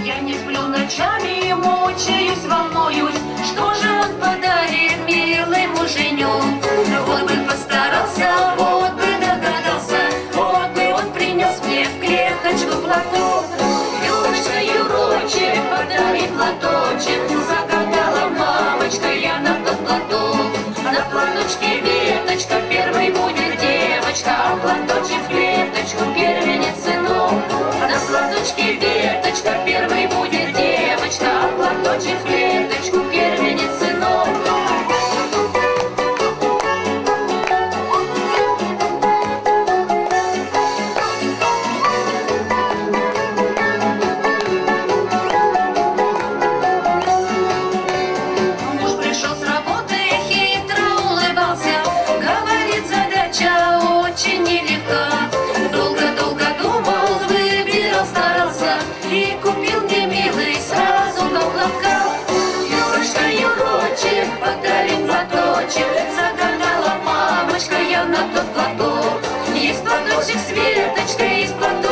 Я не сплю ночами, мучаюсь, волнуюсь, Что же он подарит милый муженю? Вот бы постарался, вот бы догадался, Вот бы он принес мне в клеточку платок. Юрочка, Юрочек, подари платочек, Загадала мамочка я на тот платок. На платочке веточка, первый будет девочка, А платочек в клеточку первенец сынок. На платочке веточка, первый будет девочка, А платочек в клеточку первенец сынок.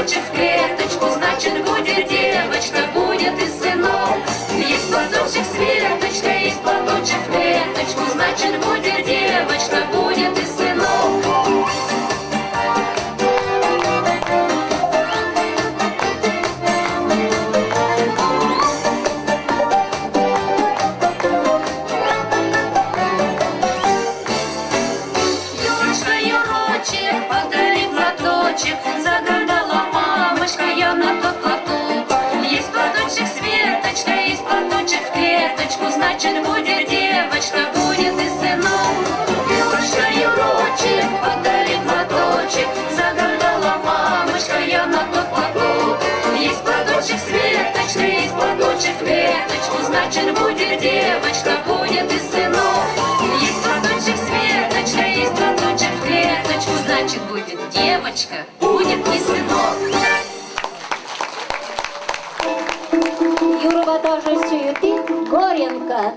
платочек в клеточку, значит будет девочка, будет и сынок. Есть платочек Светочка, есть платочек в клеточку, значит будет девочка, будет и сынок. Юрочка, Юрочек, подари платочек, загадала мамочка, я на тот платок. Есть платочек Светочка, есть платочек в клеточку, значит будет девочка, будет и сынок. Юрочка, Юрочек, подари платочек, загадала мамочка, я на тот платок. Есть платочек Светочка, есть платочек в клеточку, значит будет девочка, будет и сынок. Есть платочек Светочка, есть платочек в клеточку, значит будет девочка, будет и сынок. Юрӑпа ташӑ сюити Горенко.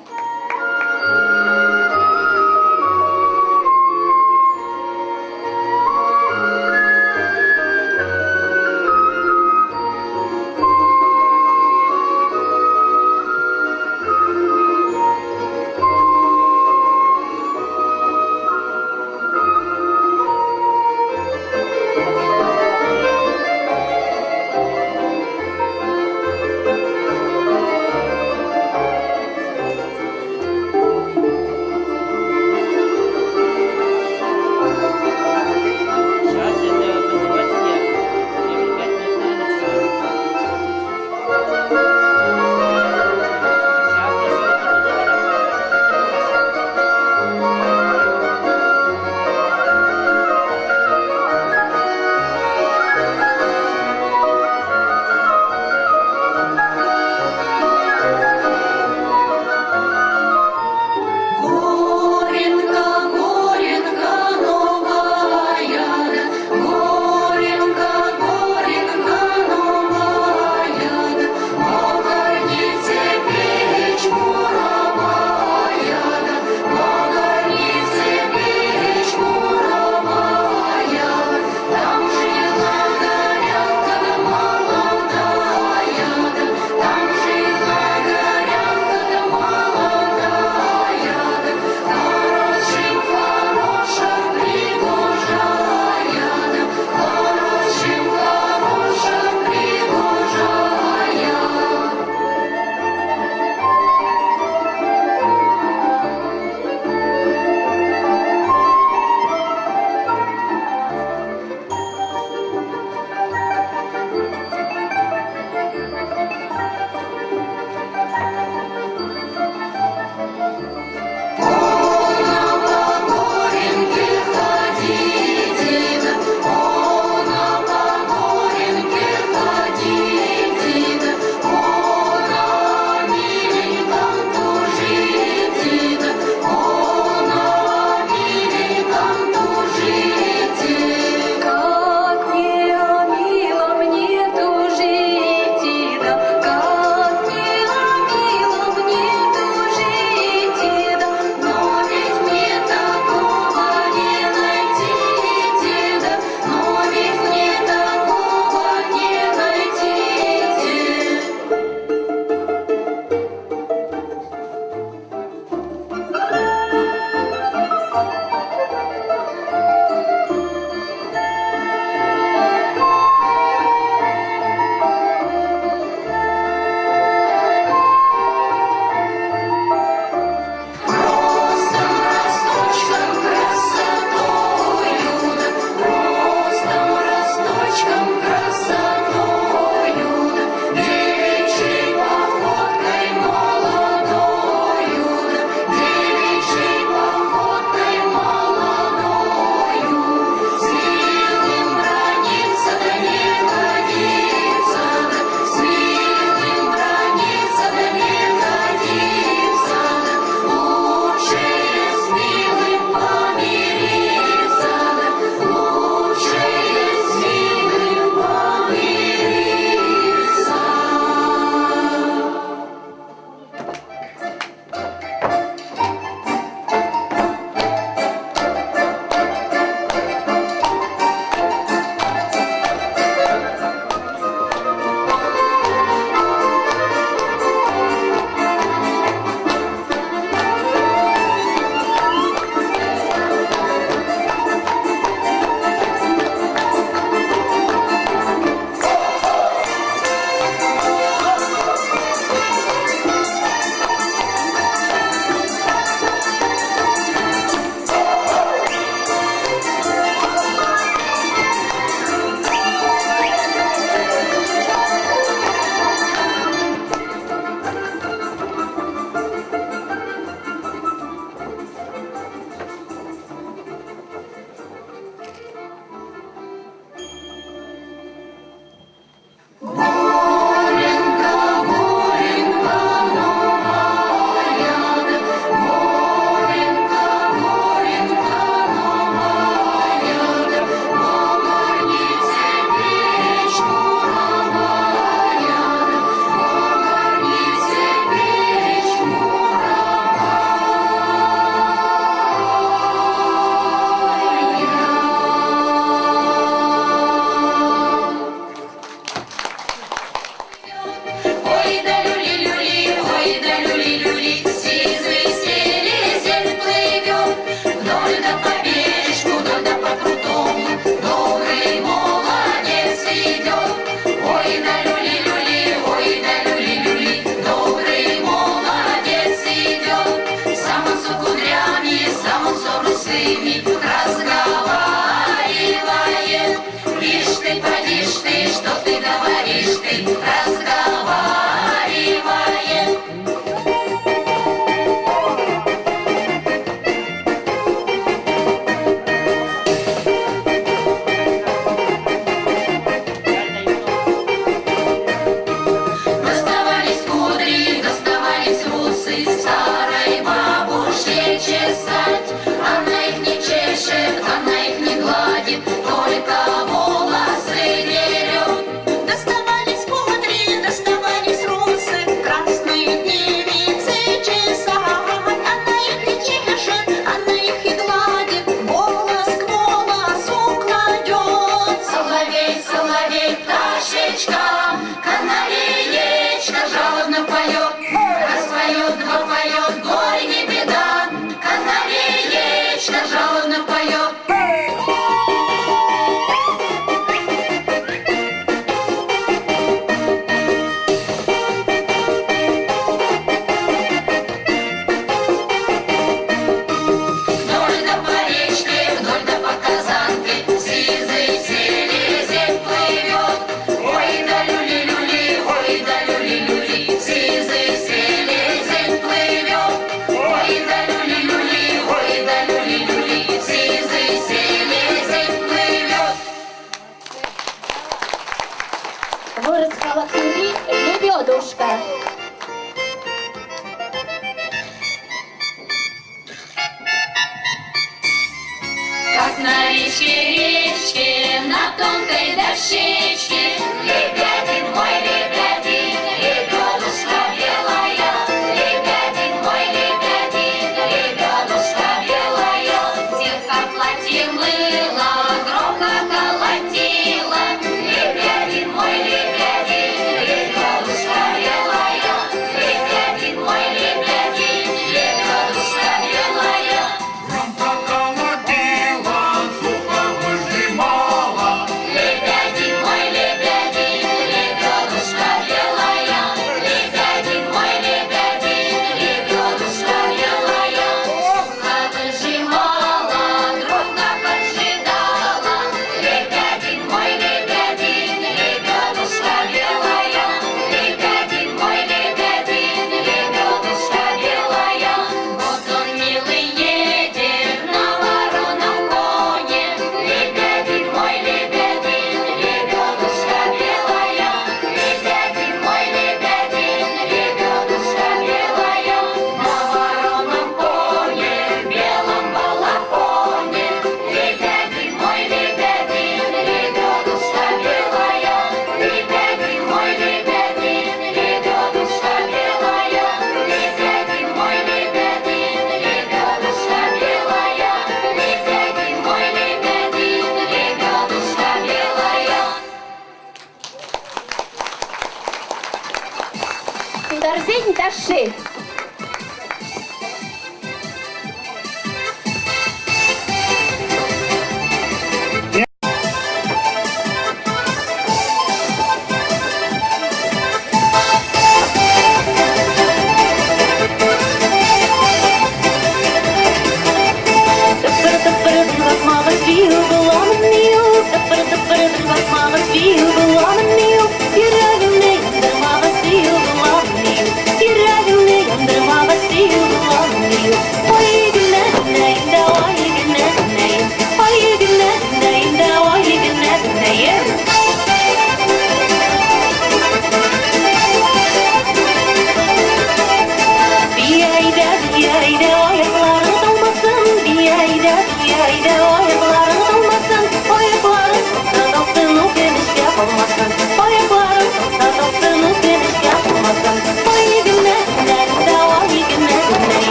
Кин ташши.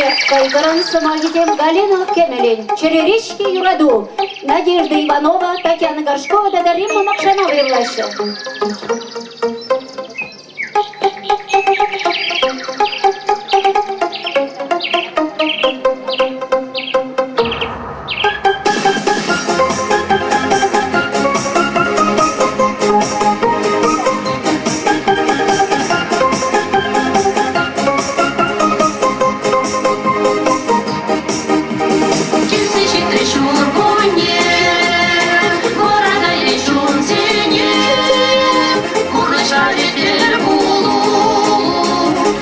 Олег Кӑйкӑрӑн, сӑмахӗсем Галина Кӗмӗлӗн, Чӗререш-ҫке юрату, Надежда Иванова, Татьяна Горшкова тата Римма Макшанова юрлаҫҫӗ. Килсе ҫитрӗ ҫуркунне, вӑранайрӗ чунсене. Пурнӑҫра тӗл пулу,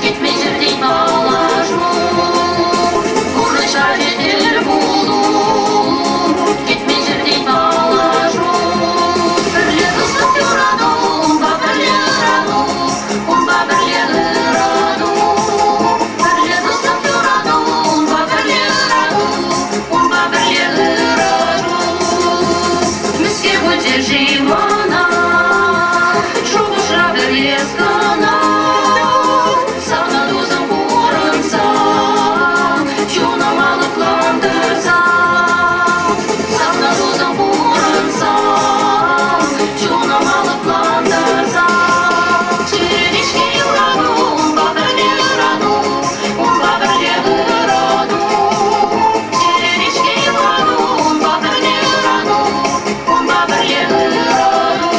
кӗтмен ҫӗртен паллашу. Пурнӑҫра тӗл пулу, кӗтмен ҫӗртен паллашу. Пӗрле туслӑх юрату, унпа пӗрле ырату, унпа пӗрле ырату. Пӗрле туслӑх юрату, унпа пӗрле ырату, унпа пӗрле ырату. Мӗскер пулчӗ-ши мана, шухӑшра пӗрлес кӑна. Савнӑ тусӑм пурӑнсан, чунӑма лӑплантарсан. Савнӑ тусӑм пурӑнсан, чунӑма лӑплантарсан. Чӗрӗ-ҫке юрату, унпа пӗрле ырату, унпа пӗрле ырату. Чӗрӗ-ҫке юрату, унпа пӗрле ырату, унпа пӗрле ырату.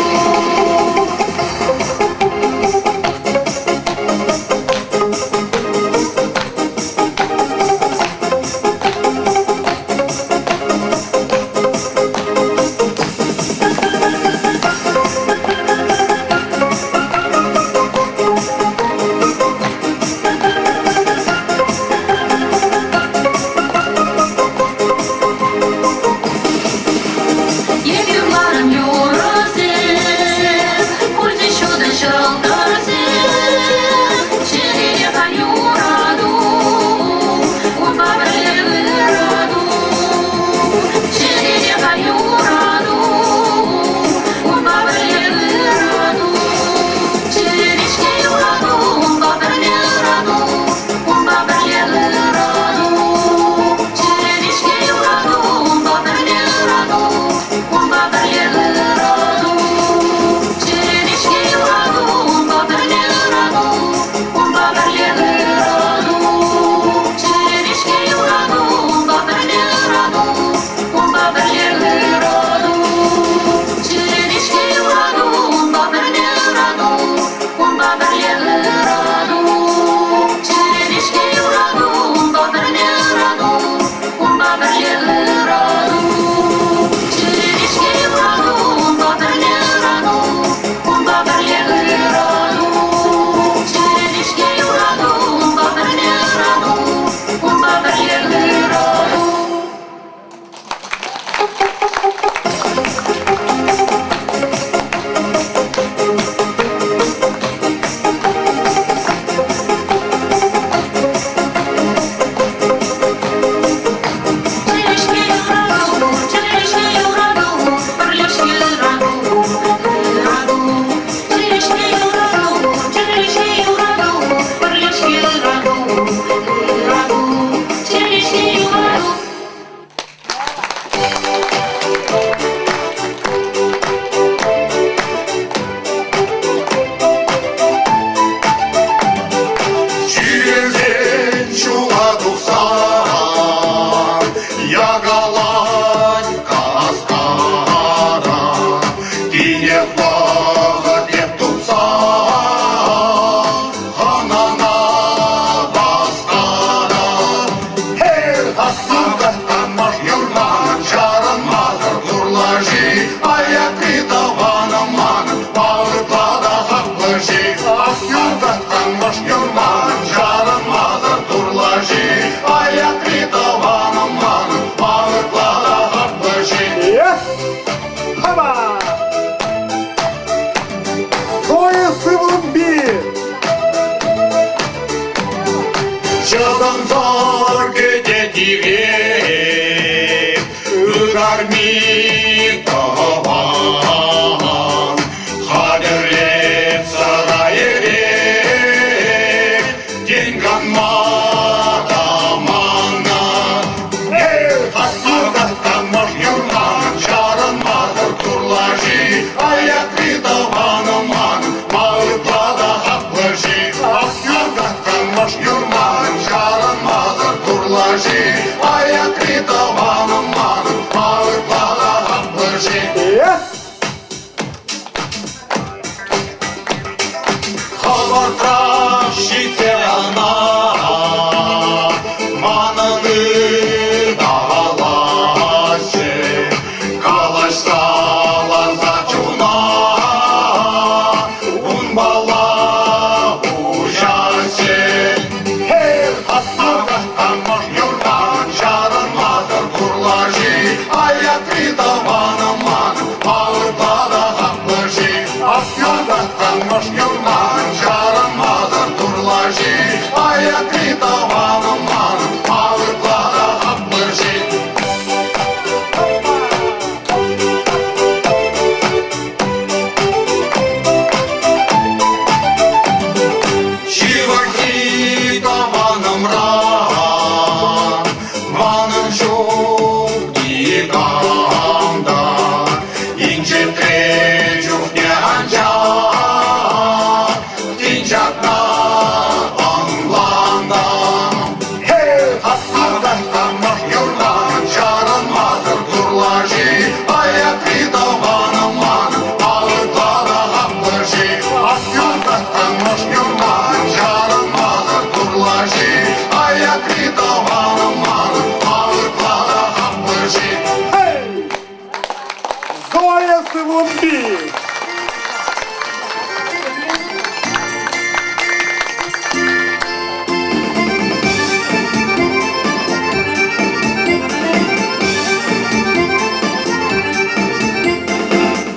Эп юрларӑм юрӑсем, пурте ҫутӑ ҫӑлтӑрсем. Чӗрере халь юрату, унпа пӗрле ырату. Чӗрере халь юрату, унпа пӗрле ырату. Чӗрӗ-ҫке юрату, унпа пӗрле ырату, унпа пӗрле ырату. Чӗрӗ-ҫке юрату, унпа пӗрле ырату, унпа пӗрле ырату. Чӗрӗ-ҫке юрату, унпа пӗрле ырату, унпа пӗрле ырату. Чӗрӗ-ҫке юрату, унпа пӗрле ырату, унпа пӗрле ырату. Чӗрӗ-ҫке юрату, унпа пӗрле ырату, унпа пӗрле ырату. Чӗрӗ-ҫке юрату, унпа пӗрле ырату, унпа пӗрле ырату. Чӗрӗ-ҫке юрату, унпа пӗрле ырату, унпа пӗрле ырату. Чӗрӗ-ҫке юрату, унпа пӗрле ырату, унпа пӗрле ырату. Чӗрӗ-ҫке юрату, чӗрӗ-ҫке юрату, пӗрлешке ырату, ырату. Чӗрӗ-ҫке юрату, чӗрӗ-ҫке юрату, пӗрлешке ырату, ырату. Чӗрӗ-ҫке юрату. Ҫилсен ҫула тухсан, якалать каскара. Тинех вӑхӑт эп тупсан, хӑнана васкарам. Хӗр юрман, чарӑнмасӑр урлаши, аякри тӑванӑм манӑн, ытла та хаклӑ-ши. Ах, юртатканмӑш юрман, чарӑнмасӑр турлаши, аякри тӑванӑм манӑн, ытла та хаклӑ-ши. Хаба! Зоя Сывлӑмпи! Чӑтӑмсӑр кӗтет ирех, ытарми тӑван. Хатӗрлет сӑра-эрех, Хӑвӑртрах ҫитсе ӑна манӑн ыталасчӗ, калаҫса ларса чуна унпала уҫасчӗ. Юртан чарӑнмасӑр курлаши, аякри тӑванӑм манӑн, палӑртла та хаклӑ-ши? Юртан чарӑнмасӑр турлаши, аякри тӑванӑм манӑн, палӑртла та хаклӑ-ши? Ҫывӑххи тӑванӑмран манӑн ҫук никам та, инҫетре чухне анчах тин ҫакна ӑнлантӑм. Юртан чарӑнмасӑр турлаши, аякри тӑванӑм манӑн, ытла та хаклӑ-ши? Юртан чарӑнмасӑр турлаши, аякри тӑванӑм манӑн, ытла та хаклӑ-ши? Зоя Сывлӑмпи!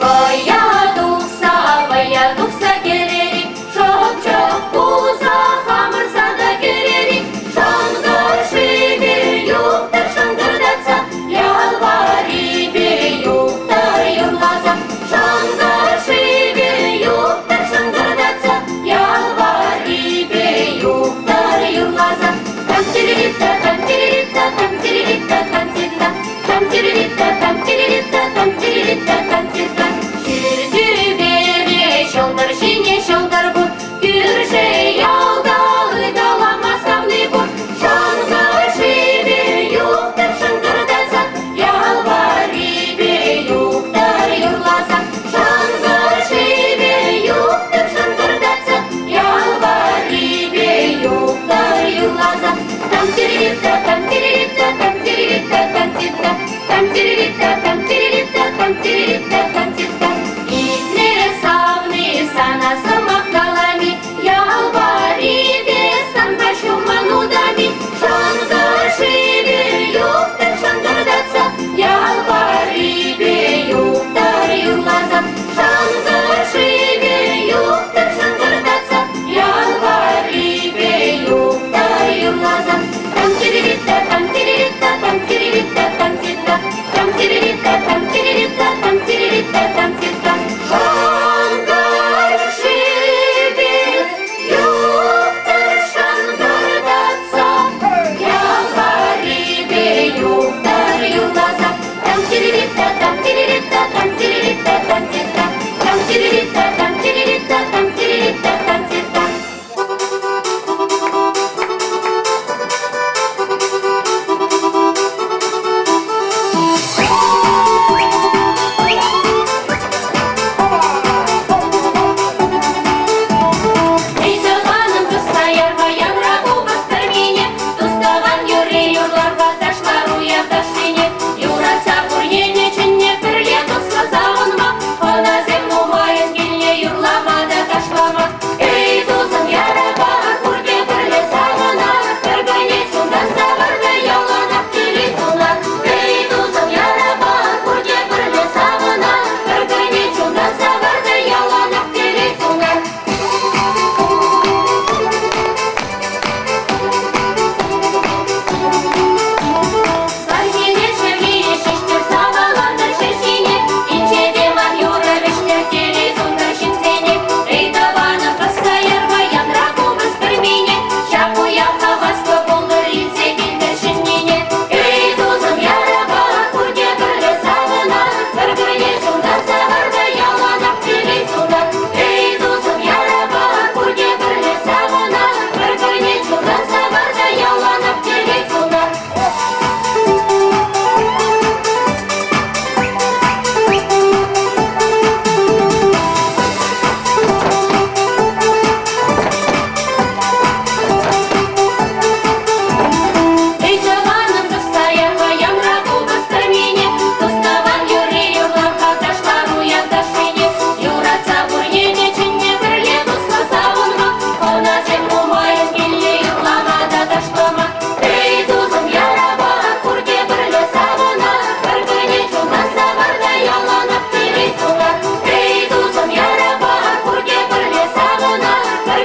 Вӑя тухса, вӑя тухса кӗрер-и, шӑп-шӑп пулса хамӑр сада кӗрер-и, шӑнкӑр шывӗ юхтӑр шӑнкӑртатса, ял варрипе юхтӑр юрласа, шӑнкӑр шывӗ юхтӑр шӑнкӑртатса, ял варрипе юхтӑр юрласа. Там-тири-ри-та, там-тири-ри-та, там-тири-ри-та, там-ти-та, там-тири-ри-та, там-тири-ри-та, там-тири-ри-та, там-ти-та. Ҫӳл тӳпере ҫӑлтӑр ҫине ҫӑлтӑр пур, кӳршӗ ялта ыталама савни пур. Шӑнкӑр шывӗ юхтӑр шӑнкӑртатса, ял варрипе юхтӑр юрласа. Шӑнкӑр шывӗ юхтӑр шӑнкӑртатса, ял варрипе юхтӑр юрласа. Там-тири-ри-та, там-тири-ри-та, там-тири-ри-та, там-ти-та, там-тири-ри-та, там-тири-ри-та, там-тири-ри-та, там-ти-та. Итле, савни, сана сӑмах калами, ял варрипе санпа ҫумман утами, шӑнкӑр шывӗ юхтӑр шӑнкӑртатса, ял варрипе юхтӑр юрласа, шӑнкӑр шывӗ юхтӑр шӑнкӑртатса, ял варрипе юхтӑр юрласа. Там-тири-ри-та, там-тири-ри-та, там-тири-ри-та, там-ти-та, там-тири-ри-та, там-тири-ри-та, там-тири-ри-та.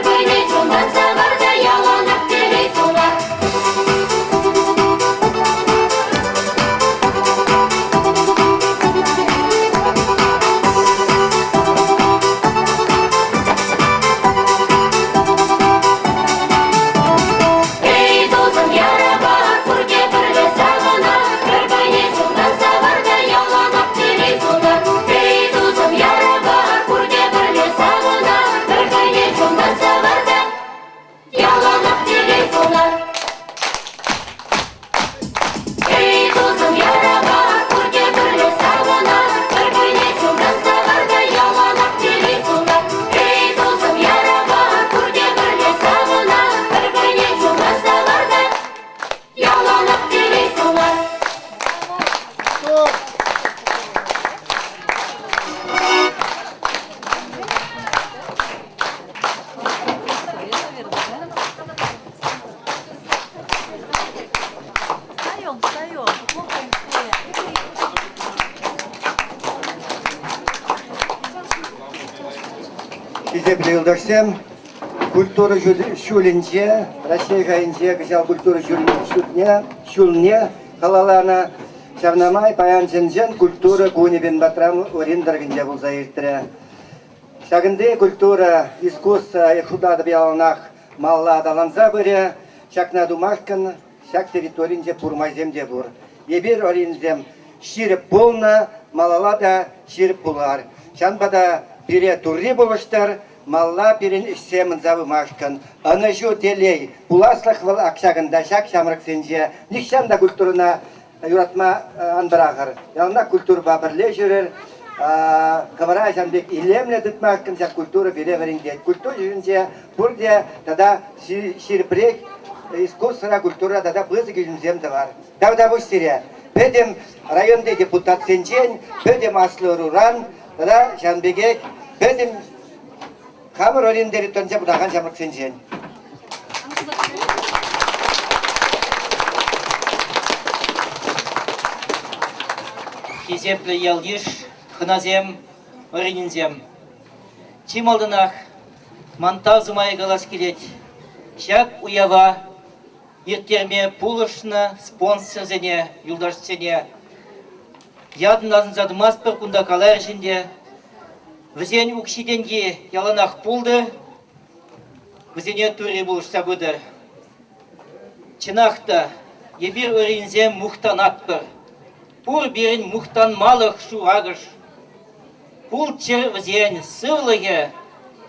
Пӗр-пӗрне чунтан савар та яланах телей сунар. Эй, тусӑм, ярапа, пурте пӗрле савӑнар, Пӗр-пӗрне чунтан савар та яланах телей сунар. Эй, тусӑм, ярапа, пурте пӗрле савӑнар, Пӗр-пӗрне чунтан савар та яланах телей сунар. Эй, тусӑм, ярапа, пурте пӗрле савӑнар, Пӗр-пӗрне чунтан савар та яланах телей сунар. Эй, тусӑм, ярапа, пурте пӗрле савӑнар, Пӗр-пӗрне чунтан савар та яланах телей сунар. Встаем, встаем, хлопаем стоя. Хисеплӗ юлташсем, культура ҫулӗнче, Раҫҫей шайӗнче кӑҫал культура ҫулне, ҫулне халалланӑ. Ҫавна май паян чӑн-чӑн культура кунӗ Пенбатрам Орин тӑрӑхӗнче пулса иртрӗ. Ҫакӑнти культура, искусство шутлатӑп яланах малалла аталанса пырӗ. Ҫакна тумашкӑн ҫак территоринче пур майсем те пур. Эпир, оринсем, ҫирӗп пулнӑ, малалла та ҫирӗп пулар. Ҫавӑнпа та пире Турри пулӑштӑр, малалла пирӗн ӗҫсем ӑнса пымашкӑн. Ӑнӑҫу, телей, пуласлӑх вӑл ак ҫакӑнта, ҫак ҫамрӑксенче. Нихҫан та культурӑна юратма ан пӑрахӑр. Яланах культурӑпа пӗрле ҫӳрӗр. Хӑвӑра ҫавӑн пек илемлӗ тытмашкӑн ҫак культура пире вӗрентет. Культура ҫумӗнче пурте тата ҫирӗпрех искусствӑра, культура тата пысӑк ӳсӗмсем тӑвар. Тавтапуҫ сире. Пӗтӗм районти депутатсенчен, пӗтӗм аслӑ ӑруран тата ҫавӑн пекех пӗтӗм хамӑр Орин территоринче пурӑнакан ҫамрӑксенчен. Хисеплӗ ял-йыш, хӑнасем, орининсем. Чи малтанах ман тав сӑмахӗ калас килет. Ҫак уява ирттерме пулӑшнӑ спонсорсене, юлташсене ятӑн асӑнса тӑмастпӑр, кунта каларӗҫ ӗнтӗ. Вӗсен укҫи-тенки яланах пултӑр, вӗсене Турри пулӑшса пытӑр. Чӑнах та, эпир ырринсем мухтанатпӑр. Пур пирӗн мухтанмалӑх шуракӑш. Пулччӑр вӗсен сывлӑхӗ,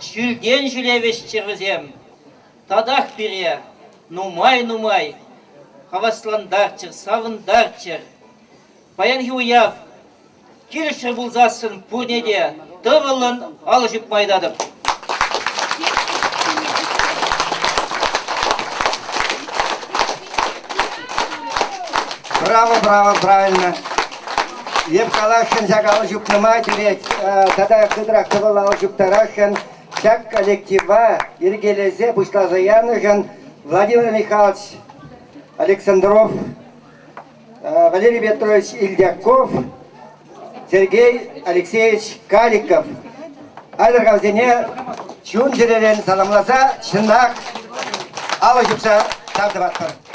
ҫӳлтен ҫӳле вӗҫчӗр вӗсем. Татах пире нумай-нумай хаваслантарччӑр, савӑнтарччӑр. Паянхи уяв килӗшрӗ пулсассӑн пурне те тӑвӑллӑн алӑ ҫупма ыйтатӑп. Браво, браво, правильно. Эп каласшӑн ҫак алӑ ҫупнӑ май тӳрех тата хытӑрах тӑвӑллӑ алӑ ҫуптарасшӑн. Ҫак коллектива йӗркелесе пуҫласа янӑшӑн Владимир Михайлович Александров, Валерий Петрович Ильдяков, Сергей Алексеевич Каликов асӑрхавсене чун-чӗререн саламласа чӑнах алӑ ҫупса тав тӑватпӑр.